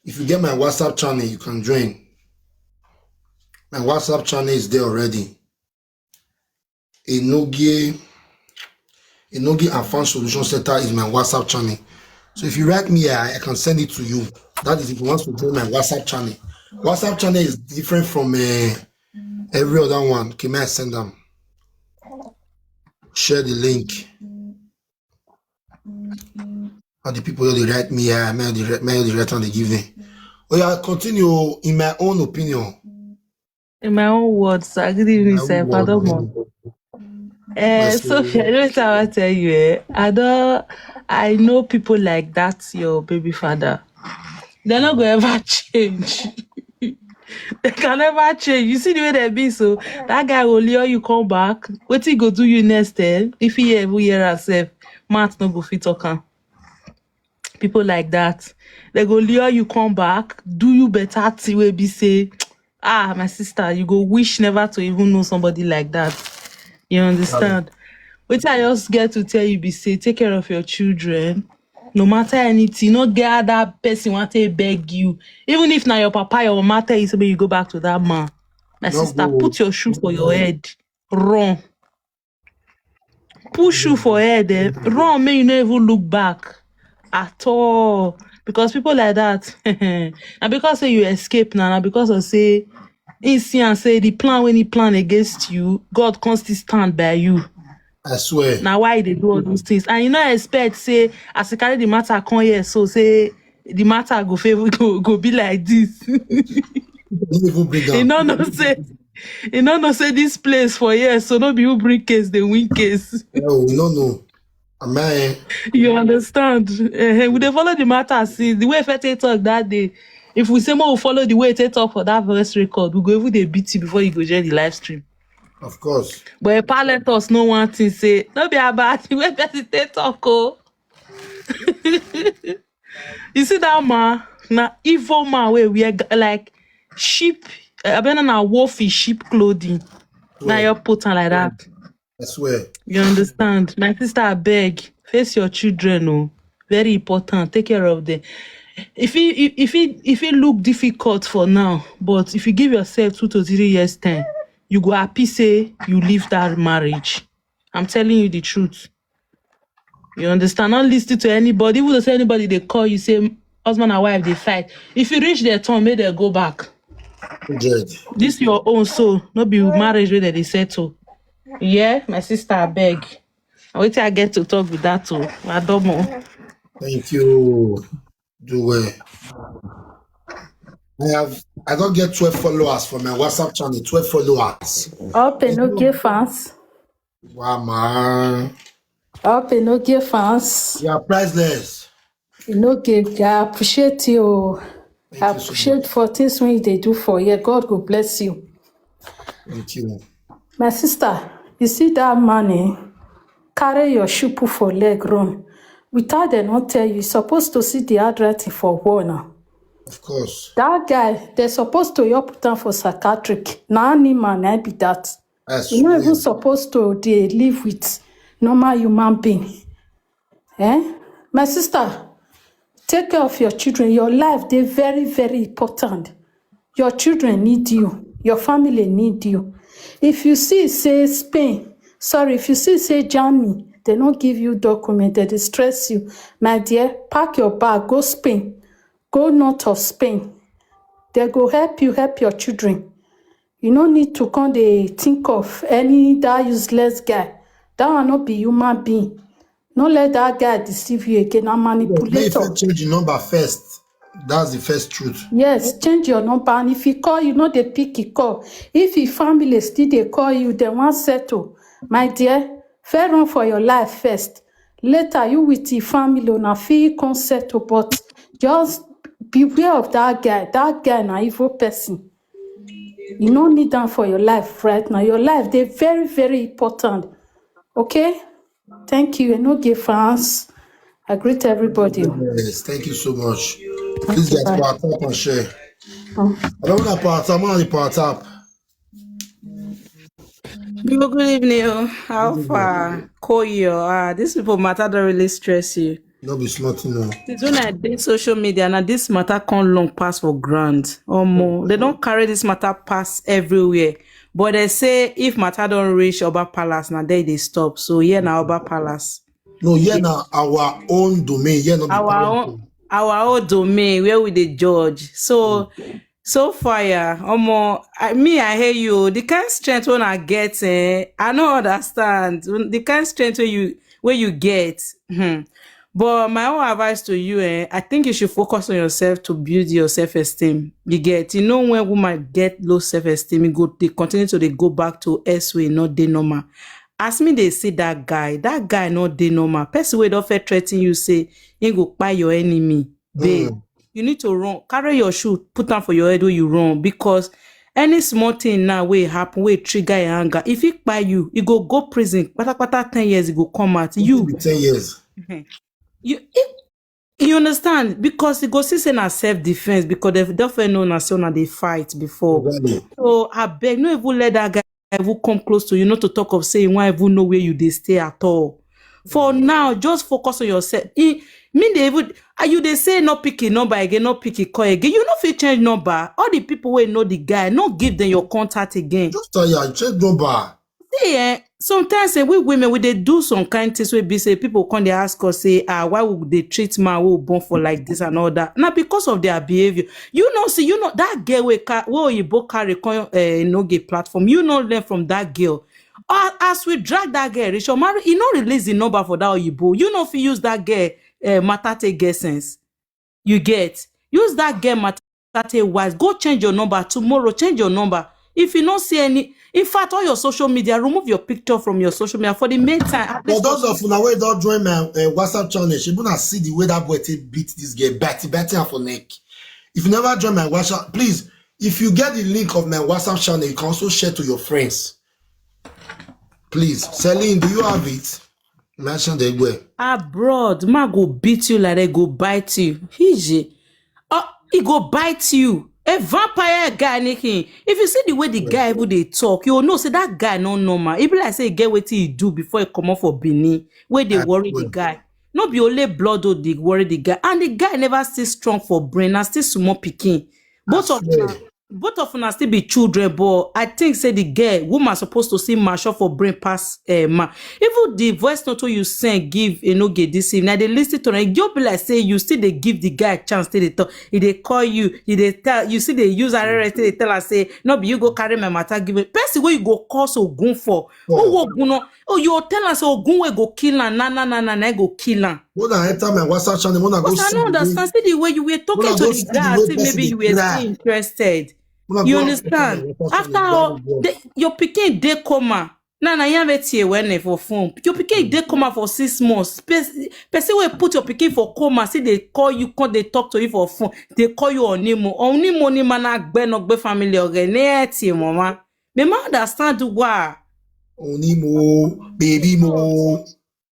If you get my WhatsApp channel, you can join. My WhatsApp channel is there already. Enogie Enogie and Fan Solution Center is my WhatsApp channel. So if you write me, I, I can send it to you. That is if you want to join my WhatsApp channel. WhatsApp channel is different from uh, every other one. Can I send them? Share the link. All the people that they write me, I may the may the right one they give me. Oh yeah, continue in my own opinion. In my own words, sir. Good evening, sir. Pardon me. Eh, Sophia, you know what I tell you, eh? I don't, I know people like that, your baby father. They're not gonna ever change. They can never change. You see the way they be so. That guy will lure you come back. What he go do you next time? If he ever hear herself, Matt no go fit talk am. People like that, they go lure you come back, do you better thing wey be say, ah, my sister, you go wish never to even know somebody like that. You understand? Which I just get to tell you be say, take care of your children. No matter anything, no get that person want to beg you. Even if now your papa, your mama tell you something, you go back to that man. My sister, put your shoe for your head. Run. Push you for head, eh? Run, make you no even look back at all. Because people like that, and because say you escape now, and because of say he see and say the plan when he plan against you, God can still stand by you. I swear. Now why they do all those things? And you not expect say as you carry the matter come here, so say the matter go favor go, go be like this. Don't even bring You down. No no say you no know say this place for here, so no be who bring case, they win case. No, we don't know. Am I? You understand? Eh, we dey follow the matter. See the way Fete talk that day. If we say more, we follow the way they talk for that verse record, we go even dey beat you before you go join the live stream. Of course. But if let us know one thing, say no be about the way person take talk. Oh, you see that man? Now evil man wey wear g- like sheep. I bet na wolf in sheep clothing. Now Swear. You put on like that. I swear. You understand? My sister, I beg, face your children. Oh, very important. Take care of them. If it if it if it look difficult for now, but if you give yourself two to three years time, you go happy say you leave that marriage. I'm telling you the truth. You understand? Not listen to anybody. Even though say anybody they call you, say husband and wife they fight. If you reach their turn, make them go back. Good. This your own, so no be marriage wey dem dey settle. Yeah, my sister, I beg. And wetin I get to talk with that too. I don't know. Thank you. Do well. I have I don't get twelve followers for my WhatsApp channel. Twelve followers. Up and okay, fans. Wow, man. Up and okay, fans. You are priceless. You know, give. I appreciate you. I Thank you so appreciate much. For things when they do for you. God will bless you. Thank you. My sister, you see that money, carry your shoe put for leg run. Without them not tell you, you supposed to see the handwriting for war now. Of course. That guy, they're supposed to help put down for psychiatric. Now, any man, I be that. That's You know, even real. Supposed to they live with normal human being. Eh? My sister, take care of your children. Your life, they very, very important. Your children need you. Your family need you. If you see, say Spain, sorry, if you see, say Germany, they don't give you document, they distress you. My dear, pack your bag, go Spain, go north of Spain. They go help you, help your children. You no need to come they think of any that useless guy. That one not be human being. No let that guy deceive you again. A May if manipulator. You change the number first. That's the first truth. Yes, change your number. And if he call, you know they pick he call. If he family still they call you, they want settle. My dear, fair run for your life first. Later, you with your family on a fee come settle, but just beware of that guy. That guy na evil person. You no need them for your life right now. Your life, they very, very important. Okay? Thank you. I no give fans. I greet everybody. Yes, thank you so much. Please get power tap and share. I don't want to power tap, I want to power tap. Good evening. Oh. How far? Koyo. Ah, these people matter don't really stress you. No be smart, you know. Since when I did social media, now this matter come long pass for ground. Or more. They don't carry this matter pass everywhere. But they say if matter don't reach Oba Palace, now they they stop. So yeah, now Oba Palace. No, yeah, now our own domain. Yeah, not Our own, our own domain where we the judge. So so far, yeah, omo, I, me, I hear you. The kind strength when I get, eh, I don't understand. The kind strength where you where you get. Hmm. But my own advice to you, eh, I think you should focus on yourself to build your self-esteem. You get, you know, when woman get low self-esteem, you go they continue to they go back to S way, not the normal. As me, they see that guy. That guy not the normal. Person way don't fair threaten you, say, you go buy your enemy. Babe, you need to run. Carry your shoe, put on for your head where you run, because any small thing now will happen, will trigger your anger. If he buy you, you go go prison. Pata pata ten years, you go come out. You, Ten years. You, you understand? Because he go see say na self defense, because they don't know na say una dey fight before. Exactly. So I beg, no even let that guy even come close to you, not to talk of say you won't even know where you dey stay at all. For now, just focus on yourself. He, me they even, are you they say not pick a number again, not pick a call again? You no fit change number. All the people who know the guy, not give them your contact again. Just tell you, I change number. See, eh, sometimes, eh, we women, we they do some kind things where be say people come they ask us, say, ah, why would they treat man who born for like this and all that? Now, because of their behavior, you know, see, you know, that girl we ca-, we Oyibo carry come, eh, no gay platform. You know, learn from that girl. Uh, as we drag that girl, Richard Mary, he no release the number for that Oyibo. You know, if you use that girl, eh, matter take get sense. You get, use that girl matter take wise. Go change your number tomorrow. Change your number. If you not see any, in fact, all your social media, remove your picture from your social media for the meantime. At For least those of you now where don't join my uh, WhatsApp channel, she gonna see the way that boy take beat this girl, Betty, Betty, and for neck. If you never join my WhatsApp, please, if you get the link of my WhatsApp channel, you can also share to your friends. Please, Celine, do you have it? Mention the way. Abroad, man go beat you like they go bite you. Hiji. Oh, he go bite you. A vampire guy, Nikki. If you see the way the guy even they talk, you know say that guy no normal. He be like say he get wetin he do before he come off for Benin, where they Ah, worry the well. Guy. No be only blood o dey worry the guy, and the guy never still strong for brain, na still small pikin. Both of una, both of una still be children, but I think say the girl, woman supposed to see mature for brain pass uh, man. Even the voice note you send give Enoge this evening, I dey listen to am. E just be like say you still dey give the guy chance, still dey talk. He dey call you, he dey tell you, see dey use R R S, still dey tell am say no be you go carry my matter give me. Person wey you go cause ogun for, who ogun no? Oh, you tell am say ogun wey go kill am, na na na na na go kill am. When I enter my WhatsApp channel, when I go But I see don't the way, understand. See the way you were talking when I to go the see the guy, way say maybe person you dey were cry. Still interested. When I You go and enter my understand? WhatsApp After channel, all, very well. The, your pikin dey coma. Na na yan wetin wey name for phone. Your pikin dey coma for six months. Pers- Person wey put your pikin for coma, see they call you, come they talk to you for phone. They call you Onimo. Onimo ni mana gbe no gbe family oge ne eti mama. Me ma understand why. Onimo, baby mo.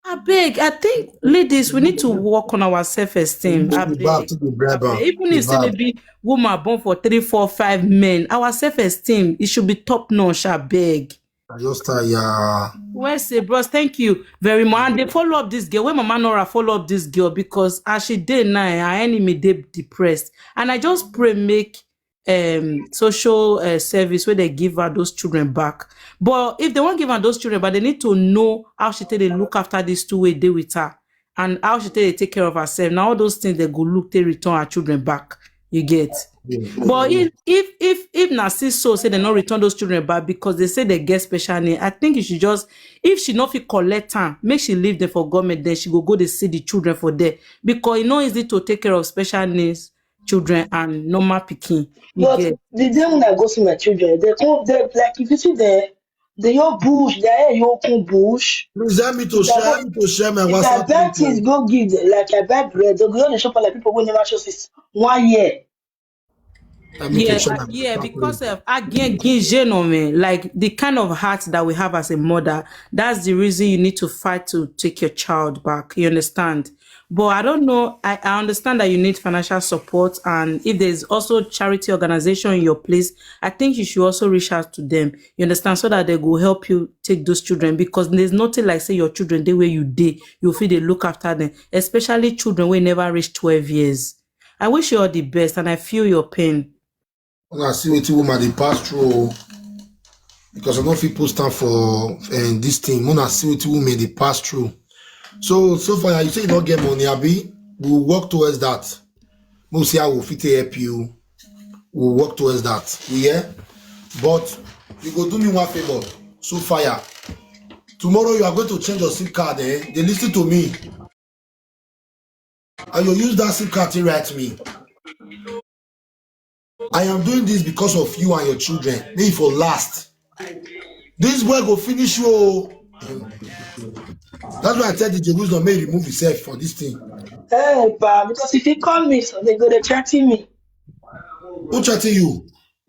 I beg, I think ladies, we need to work on our self-esteem. I Back beg. To the brother. Even if say maybe woman born for three, four, five men, our self-esteem, it should be top notch. I beg. I just tire. Well say, bros, thank you very much. And they follow up this girl. When Mama Nora follow up this girl, because as she dey now, her enemy dey depressed. And I just pray make um social uh, service where they give her those children back. But if they won't give her those children, but they need to know how she take dey look after these two wey dey with her, and how she take dey take care of herself. Now all those things they go look, they return her children back. You get? But if if if if na still so say they no return those children back because they say they get special need, I think you should just, if she no fit collect am, make she leave them for government. Then she go go dey see the children for there, because e no easy to take care of special needs children and normal pikin. You But get? The day when I go see my children, they come, they like, if you see them, they your bush, they are your open bush. Please help me to If I share, go, help me to share my if I WhatsApp buy link, things, oh. Go give them, like I buy bread, they go on the shop like people who never show since one year. Help me to Yeah, share my yeah, WhatsApp because link. Of again, like the kind of heart that we have as a mother, that's the reason you need to fight to take your child back. You understand? But I don't know. I, I understand that you need financial support, and if there's also charity organization in your place, I think you should also reach out to them. You understand, so that they go help you take those children, because there's nothing like say your children they where you dey, you feel they look after them, especially children wey never reach twelve years. I wish you all the best, and I feel your pain. When I see wetin woman dey pass through, oh, because I no fit post am for uh, this thing. When I see wetin women dey pass through, so so far you say you don't get money, abi? We will work towards that. We'll see how we fit help you. We'll work towards that. You hear? But you go do me one favor. So fire. Tomorrow you are going to change your SIM card. Eh? They listen to me. And you use that SIM card to write me. I am doing this because of you and your children. May it for last. This boy go finish you. Oh. That's why I tell the Jerusalem may remove himself from this thing. Hey, pa, because if he call me, so they go to threaten me. Who threaten you?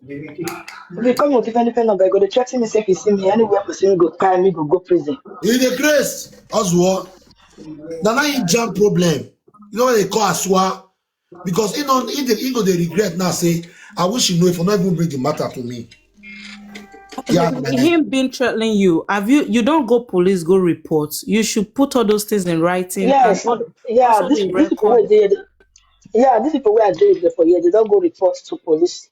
If he call me with different different number, he go to threaten me. Say if he see me anywhere, he see me go cry, me go go prison. He the grace as well. Now now he jam problem. You know what they call aswa? Because he don't he, dey- he go they regret now. Say I wish you know if you not even bring the matter to me. Yeah, man. Him being threatening you, have you? You don't go police, go report. You should put all those things in writing. Yes, And all, yeah, also these the these people record. Where they, yeah, these people where I did before, yeah, they don't go report to police.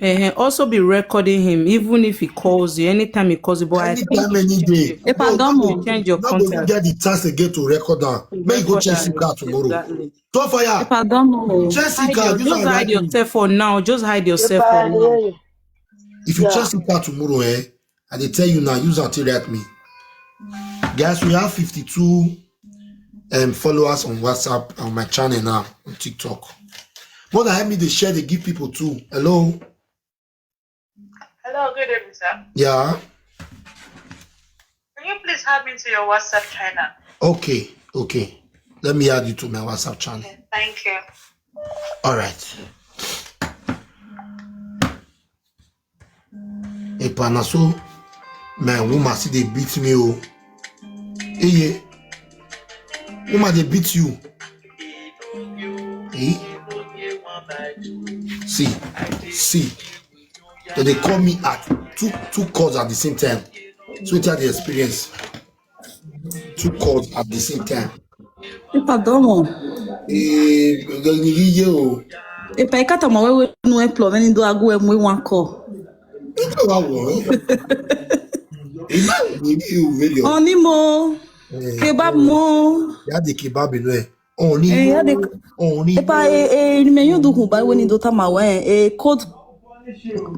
Eh, also be recording him, even if he calls you, anytime he calls you. But I think Anytime, you any should day. change your, If I No, don't no, know, you change your no go even contact. Get the chance again to record down. May you go Record check down. SIM card tomorrow. Exactly. Top fire. If I don't know, Check SIM Hide card. your, Use just and hide write me. Yourself for now. Just hide If yourself I for now. Hear you. If you Yeah. Check SIM card tomorrow, eh? I dey tell you now, use and take write me. Guys, we have fifty-two um, followers on WhatsApp on my channel now on TikTok. More than help me, they share, they give people too. Hello. Hello, good evening, sir. Yeah. Can you please add me to your WhatsApp channel? Okay, okay. Let me add you to my WhatsApp channel. Okay, thank you. All right. Epa na so my woman see they beat me oh. Eye. Woman they beat you. Eh? See. See. So they call me at two two calls at the same time. So what are the experience? Two calls at the same time. Epa domo. Ee, gani yiye o. Epa ikata ma wewe nu emplo meni do agu emu wan call. Nígbà wà wọ̀ ẹ́? Ìgbà wo ni ìwé lè ọ̀? Oni mo. Kebab mo. Yàdì kebab inú ẹ̀. Òní. Eh, yàdì. Òní. Epa e e ni me yun du kun bai weni do tama we e code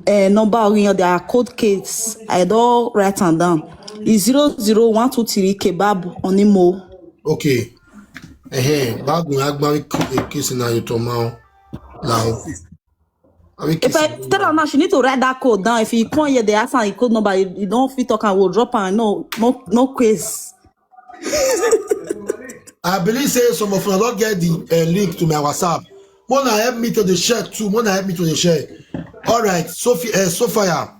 eh number ori yan their code case. I don write am down. It's zero zero one two three kebab oni mo. Okay. Ẹ̀hẹ́n, báàgùn agbárí kéésì náà yóò tọ́ máa ń la ọ́. Àbí If I tell her now, she need to write that code down. If you come here, they ask her the code number. You, you don't fit talk and we'll drop her. No, no, no quiz. I believe say some of una don get the uh, link to my WhatsApp. Mona help me to the share too. Mona help me to the share. All right, Sophie, uh, Sophia.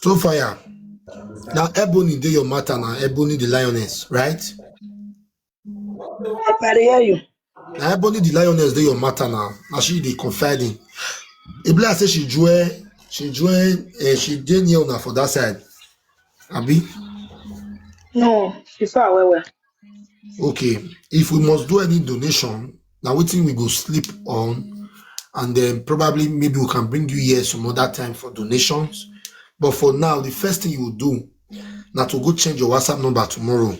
Sophia. Now Ebony dey your matter now. Ebony the lioness, right? I can hear you. Now Ebony the lioness dey your matter now. Now she dey confiding. E be like say she join, she join, uh, she dey near una for that side. Abi? No, she far well well. Okay. If we must do any donation, now wetin we go sleep on, and then probably maybe we can bring you here some other time for donations. But for now, the first thing you will do now to go change your WhatsApp number tomorrow.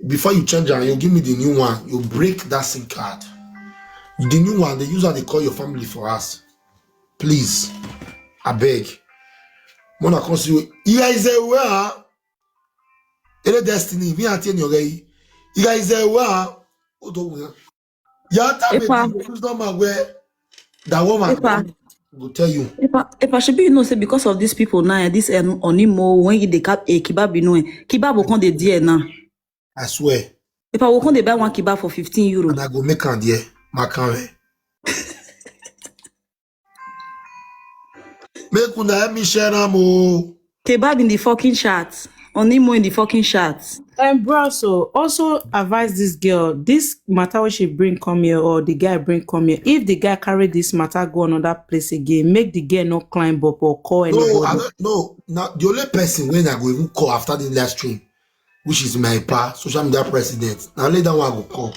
Before you change am, you give me the new one. You break that SIM card. The new one, they use how they call your family for us. Please, I beg. Mona come see you. Here is a where. Ele destiny. We are ten your guy. Here is a where. Odo where. Ya ta me Epa. Use number where that woman Epa. Go tell you. Epa, epa, shebi you know say because of these people now, this um, Onimo, when you dey cap a kebab, you know, eh, kebab will come dey there now. I swear. Epa, we come dey buy one kebab for fifteen euro. And I go make am there. Makanre. Make una help me share am o. Kebab in the fucking chat. Onimo in the fucking chat. And bro, so also advise this girl. This matter wey she bring come here or the guy bring come here. If the guy carry this matter go another place again, make the girl not climb up or call No, I anybody. don't no. Now the only person when I go even call after the live stream, which is my pa, social media president. Now let that one go call.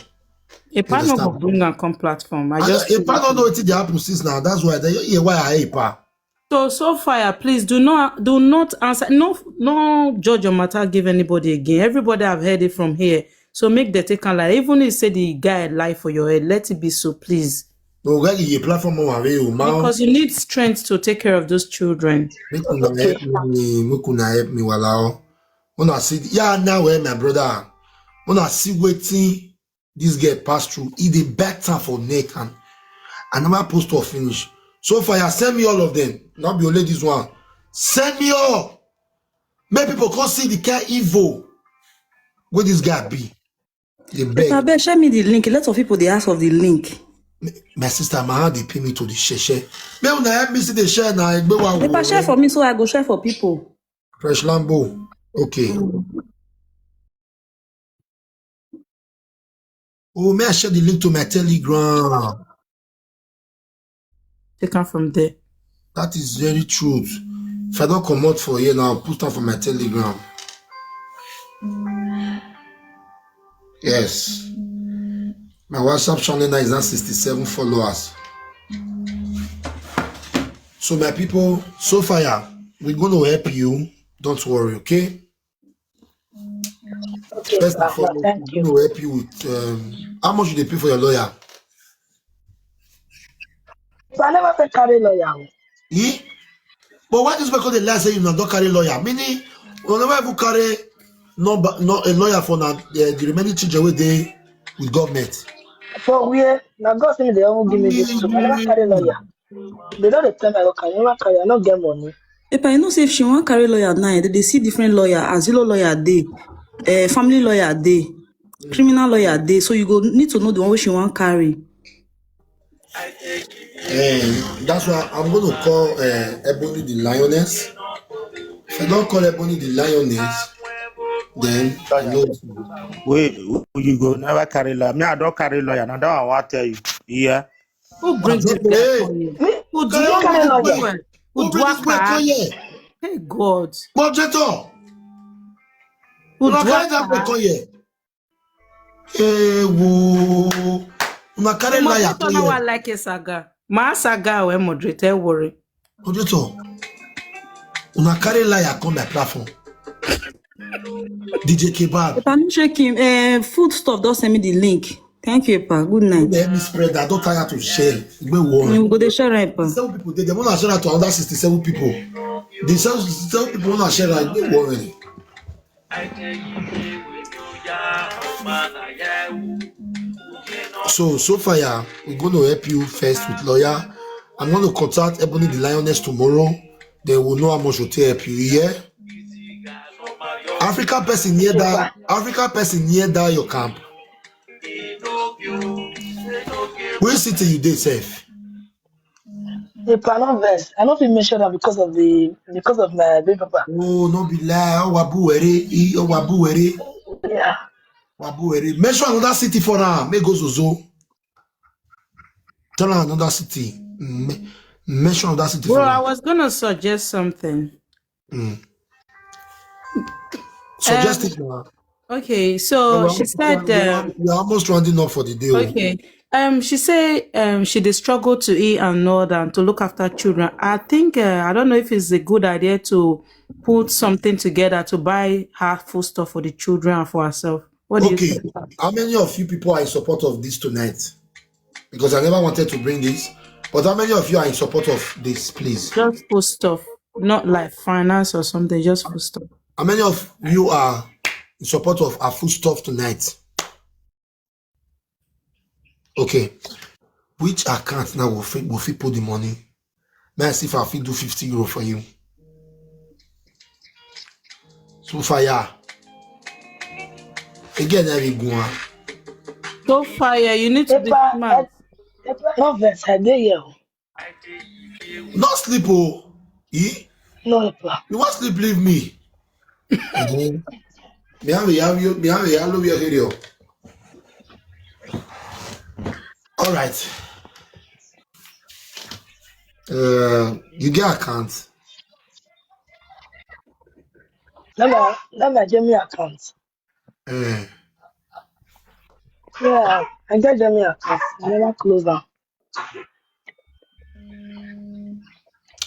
A partner go Understand. Bring and come platform. I I just don't, if I don't know what they happen since now, that's why they hear why I hate pa. So so fire, please do not do not answer. No no judge your matter. Give anybody again. Everybody have heard it from here. So make the take and lie. Even if say the guy lie for your head, let it be so, please. No, guy, you platform more away, man. Because you need strength to take care of those children. Make una help me, make una help me, wala. When I see, yeah, now where my brother. When I see waiting, this girl pass through. He dey back time for neck and I never post or finish. So far, you send me all of them. Not be only this one. Send me all. Make people come see the kind evil where this guy be. They But beg. I bet share me the link. A lot of people they ask of the link. My sister, my hand they pay me to the share. Share. Make una help me see the share now. Egbe wa If I share for me, so I go share for people. Fresh Lambo. Okay. Oh, may I share the link to my Telegram? Take am from there. That is very true. If I don't come out for here now, I'll put am for my Telegram. Yes. My WhatsApp channel now is now sixty-seven followers. So my people, so fire, we're gonna help you. Don't worry, okay? Okay, First and Papa, foremost, thank we're you. gonna help you with um, how much do they pay for your lawyer? So I never take carry lawyer. O. Eh? But why this people dey lie say you no don carry lawyer? Meaning, you never even carry number no a lawyer for na uh, the remaining children wey dey with government. For where? Now God say they won't give me this. So I never carry lawyer. They don't dey tell me okay, I never carry. I no get money. Epa, you know say if she wan carry lawyer now, they dey see different lawyer. Asilo lawyer dey, uh, family lawyer dey, criminal lawyer dey. So you go need to know the one wey she wan carry. And that's why I'm going to call uh, Ebony the Lioness. If I don't call Ebony the Lioness, then I know. Wait, you go never carry lawyer. Me, I don't carry lawyer. Now that I want tell you. Yeah. Who brings this Hey, for you? Me? Who You don't carry lawyer. Who who bring this boy come here? Hey God. Moderator, Una carry that boy come here. Hey, whoa. Una carry liar come here. Like a saga. My saga, we moderate, eh, worry. Moderator. Una carry liar come my platform. D J Kebab. But I'm checking. Uh, food stuff. Don't send me the link. Thank you, Pa. Good night. Let me spread that. Don't tire to share. We warn. You go to share, Pa. Seven people. They, they want to share that to another sixty-seven people. The seven, sixty-seven people want to share that. We warn. So, so far, yeah, we're going to help you first with lawyer. I'm going to contact Ebony the Lioness tomorrow. Then we'll know how much will help you. Yeah. African person near that. African person near that your camp. Which city you dey safe? The Panon verse. I don't feel mention that because of the because of my baby papa. Oh, no be lie. Oh, wabu were, oh, wabu were. Yeah. Wabu were. Mention another city for now. May go zozo. Tell her another city. Me- mention another city. Bro, for I now. Was gonna suggest something. Mm. Suggest um, it now. Okay, so we're, she said, we're, um, we're almost rounding up for the day. Okay. Um, she said um she did struggle to eat and all that, to look after children. I think uh, I don't know if it's a good idea to put something together to buy her food stuff for the children and for herself. What do okay. You think? How many of you people are in support of this tonight? Because I never wanted to bring this, but how many of you are in support of this, please? Just food stuff, not like finance or something. Just food stuff. How many of you are in support of our food stuff tonight? Okay. Which account now will fit, will fit put the money? May I see if I fit do fifty euro for you? So fire. Again, every go on. So fire, you need to be smart. No vex, I dey here. Not sleep, oh. Eh? No, Epa. You want sleep, leave me. Me have a yam, you, me have a yam, love your area. All right. Uh, you get account. That my, that my Jamie account. Eh. Yeah, I get Jamie account. I never close am.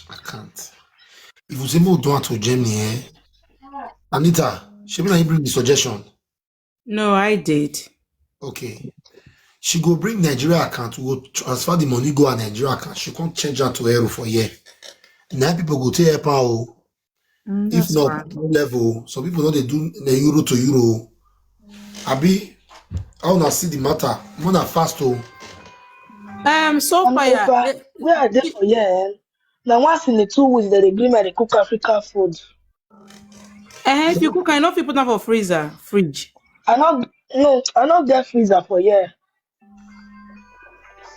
I can't. If you say more do to Germany, eh? Anita, she be na you bring the suggestion. No, I did. Okay. She go bring Nigeria account, we go transfer the money, go her Nigeria account. She can't change her to euro for here. Now people go take help her, oh. Mm, if that's not fine. Level, some people know they do the euro to euro. Abi, I wanna see the matter. Wanna fast, oh. Um, so fire. Where are they for here? Now once in the two weeks, they agree me they cook African food. Eh, if you cook, I know if you put them for freezer, fridge. I not, no, I not get freezer for here.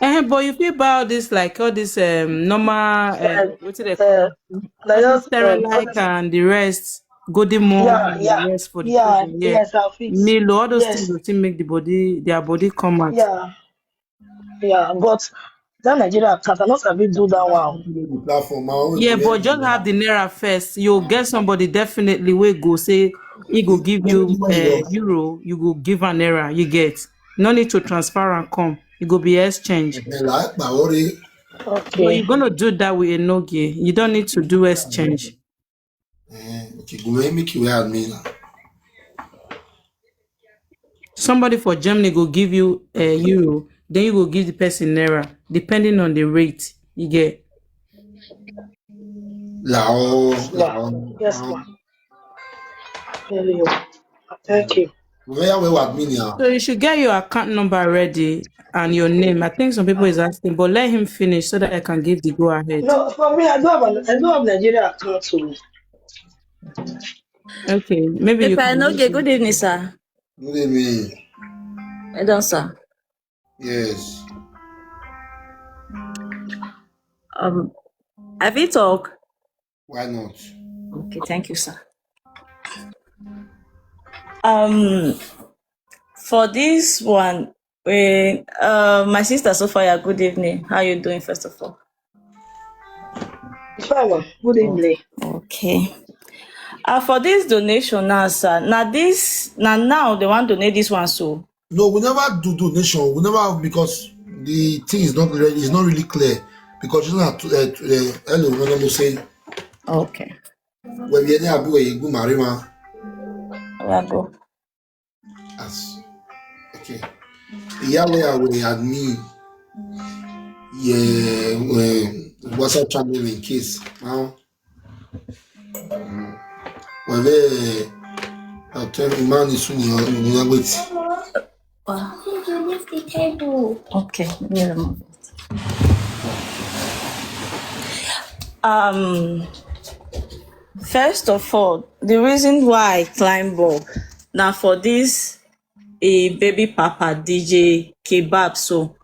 Eh, but you feel about this, like, all this um normal, uh, what do they call, uh, Cerelac and the rest, Golden Morn, yeah, and the rest for the yeah, children, yeah. Yes, I'll fix. Milo, all those things will still make the body, their body come out. Yeah, yeah, but that Nigeria account, I not sabi do that one. Yeah, but just have the naira first. You'll get somebody definitely will go say he go give you uh, euro, you go give an naira, you get. No need to transfer and come. It go be exchange. Okay. So you're gonna do that with a nogie. You don't need to do exchange. Eh, okay, go make you wear me now. Somebody for Germany go give you a euro, then you go give the person naira, depending on the rate you get. Lao, lao. Yes, ma'am. Thank you. Where we admin now? So you should get your account number ready and your name. I think some people is asking, but let him finish so that I can give the go ahead. No, for me, I don't have an, I don't have Nigeria account too. Okay, maybe you can. Good evening, sir. Good evening. Well done, sir. Yes. Um, have you talk? Why not? Okay, thank you, sir. Um, for this one, eh, uh, my sister Sophia, good evening. How you doing, first of all? Fine, ma. Good evening. Okay. Ah, for this donation now, sir, na this, na now they wan donate this one so. No, we never do donation. We never have, because the thing is not really, is not really clear. Because you know, uh, uh, hello, no, no, say, Okay. Well, we are there, we go marry ma. We go. As okay. Yeah, we are, we admin. Yeah, we WhatsApp channel in case. Now, well, we, I'll tell you, man, is soon you are wait. Wow. Could you lift the table? Okay, let me remove it. Um, first of all, the reason why I climb up now for this a baby papa D J Kebab, so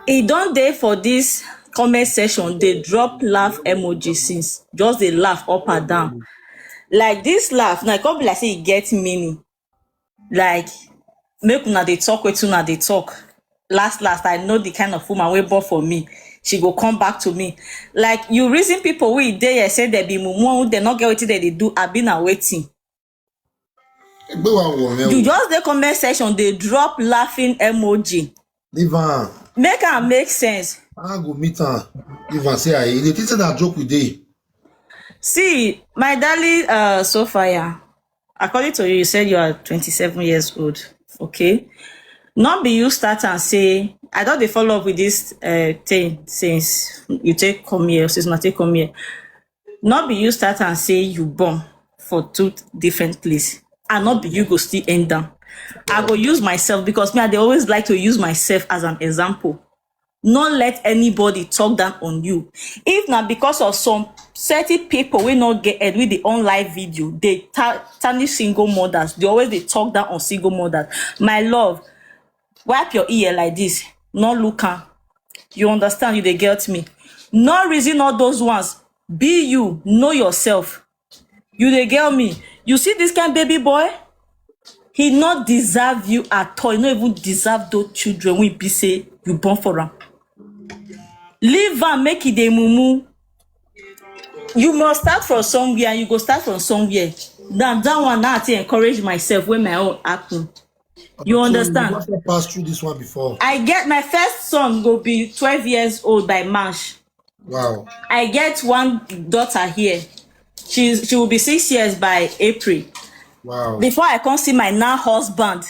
e don dey for this comment section. They drop laugh emoji since, just they laugh up and down. Like this laugh now, e come be like say e get meaning. Like, make una dey talk wetin una dey talk. Last last, I know the kind of woman wey born for me. She go come back to me. Like, you reason people wey dey here say they be mumu, they not get wetin they dey do. I been a waiting. Egbe wa wo me. You just the comment section, they drop laughing emoji. Leave am. Make am make sense. I go meet am. Leave am say I. You think say na joke we dey? See, my darling, uh, Sophia, according to you, you said you are twenty-seven years old. Okay. Not be you start and say, I don't dey follow up with this uh, thing since you take come here, since I take come here. Not be you start and say you born for two different places. And not be you go still end down. I go use myself because me, I dey always like to use myself as an example. Not let anybody talk down on you. If not because of some certain people we not get head with the online video, they ta- tarnish single mothers. They always they talk down on single mothers. My love, wipe your ear like this. Not look am. You understand? You they get me. No reason all those ones. Be you. Know yourself. You they get me. You see this kind baby boy? He not deserve you at all. He not even deserve those children we be say you born for him. Leave am make it a mumu. You must start from somewhere. You go start from somewhere. Now that one now I take encourage myself when my own happen. You understand? Never pass through this one before. I get my first son go be twelve years old by March. Wow. I get one daughter here. She's she will be six years by April. Wow. Before I come see my now husband,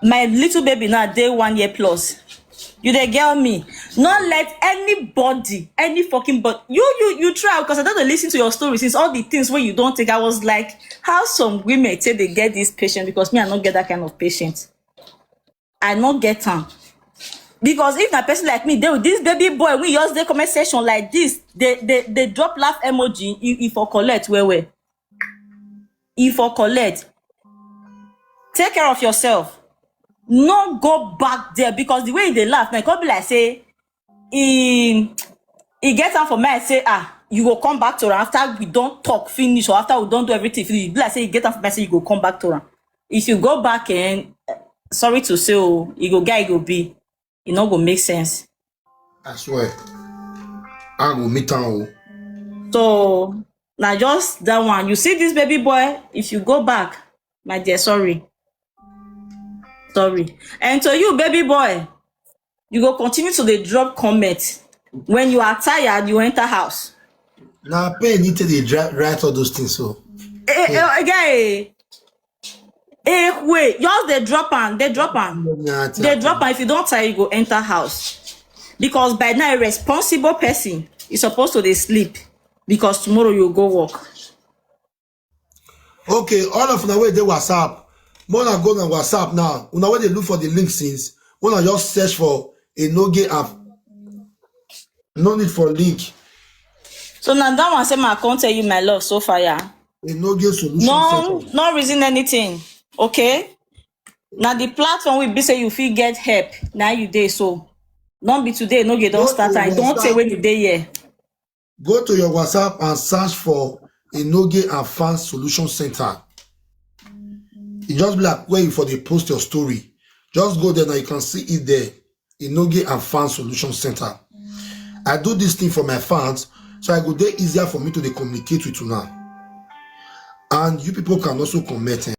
my little baby now day one year plus. You they get me. Not let anybody, any fucking but you you you try because I don't listen to your story since all the things where you don't take. I was like, how some women say they get this patient because me I don't get that kind of patient. I not get am. Because if na person like me, they with this baby boy, we use the comment section like this, they they, they drop laugh emoji if, if for collect where where. If for collect, take care of yourself. No go back there because the way they laugh, now it could be like say he he get am for me. I say ah, you go come back to am after we don't talk finish or after we don't do everything finish. Be like say you get am for me, say you go come back to am. If you go back and sorry to say, oh, you go guy go be, it not go make sense. I swear. I go meet am. Oh. So now just that one. You see this baby boy, if you go back, my dear, sorry. Sorry. And to you, baby boy, you go continue to the drop comment. When you are tired, you enter house. Now pay need to dey dra- write all those things. So Eh, eh, again, eh, eh, wait, just they drop am, they drop am. Nah, They drop am. If you don't tire, you go enter house. Because by now, a responsible person is supposed to dey sleep because tomorrow you go work. Okay, all of una wey dey WhatsApp, una go na WhatsApp now. Una wey dey look for the link since, una just search for Enoge app. No need for link. So now that one say my come tell you my love so far, yeah. Enoge solution. No, Center. No reason anything. Okay. Now the platform will be say you feel get help. Now you dey so. Don't be today, no get don't No start. I don't understand. Say when you dey here. Go to your WhatsApp and search for Enoge and Fan Solution Center. It just be like where you for the post your story. Just go there now. You can see it there. Enoge and Fan Solution Center. I do this thing for my fans. So I go dey easier for me to dey communicate with una. And you people can also comment, eh.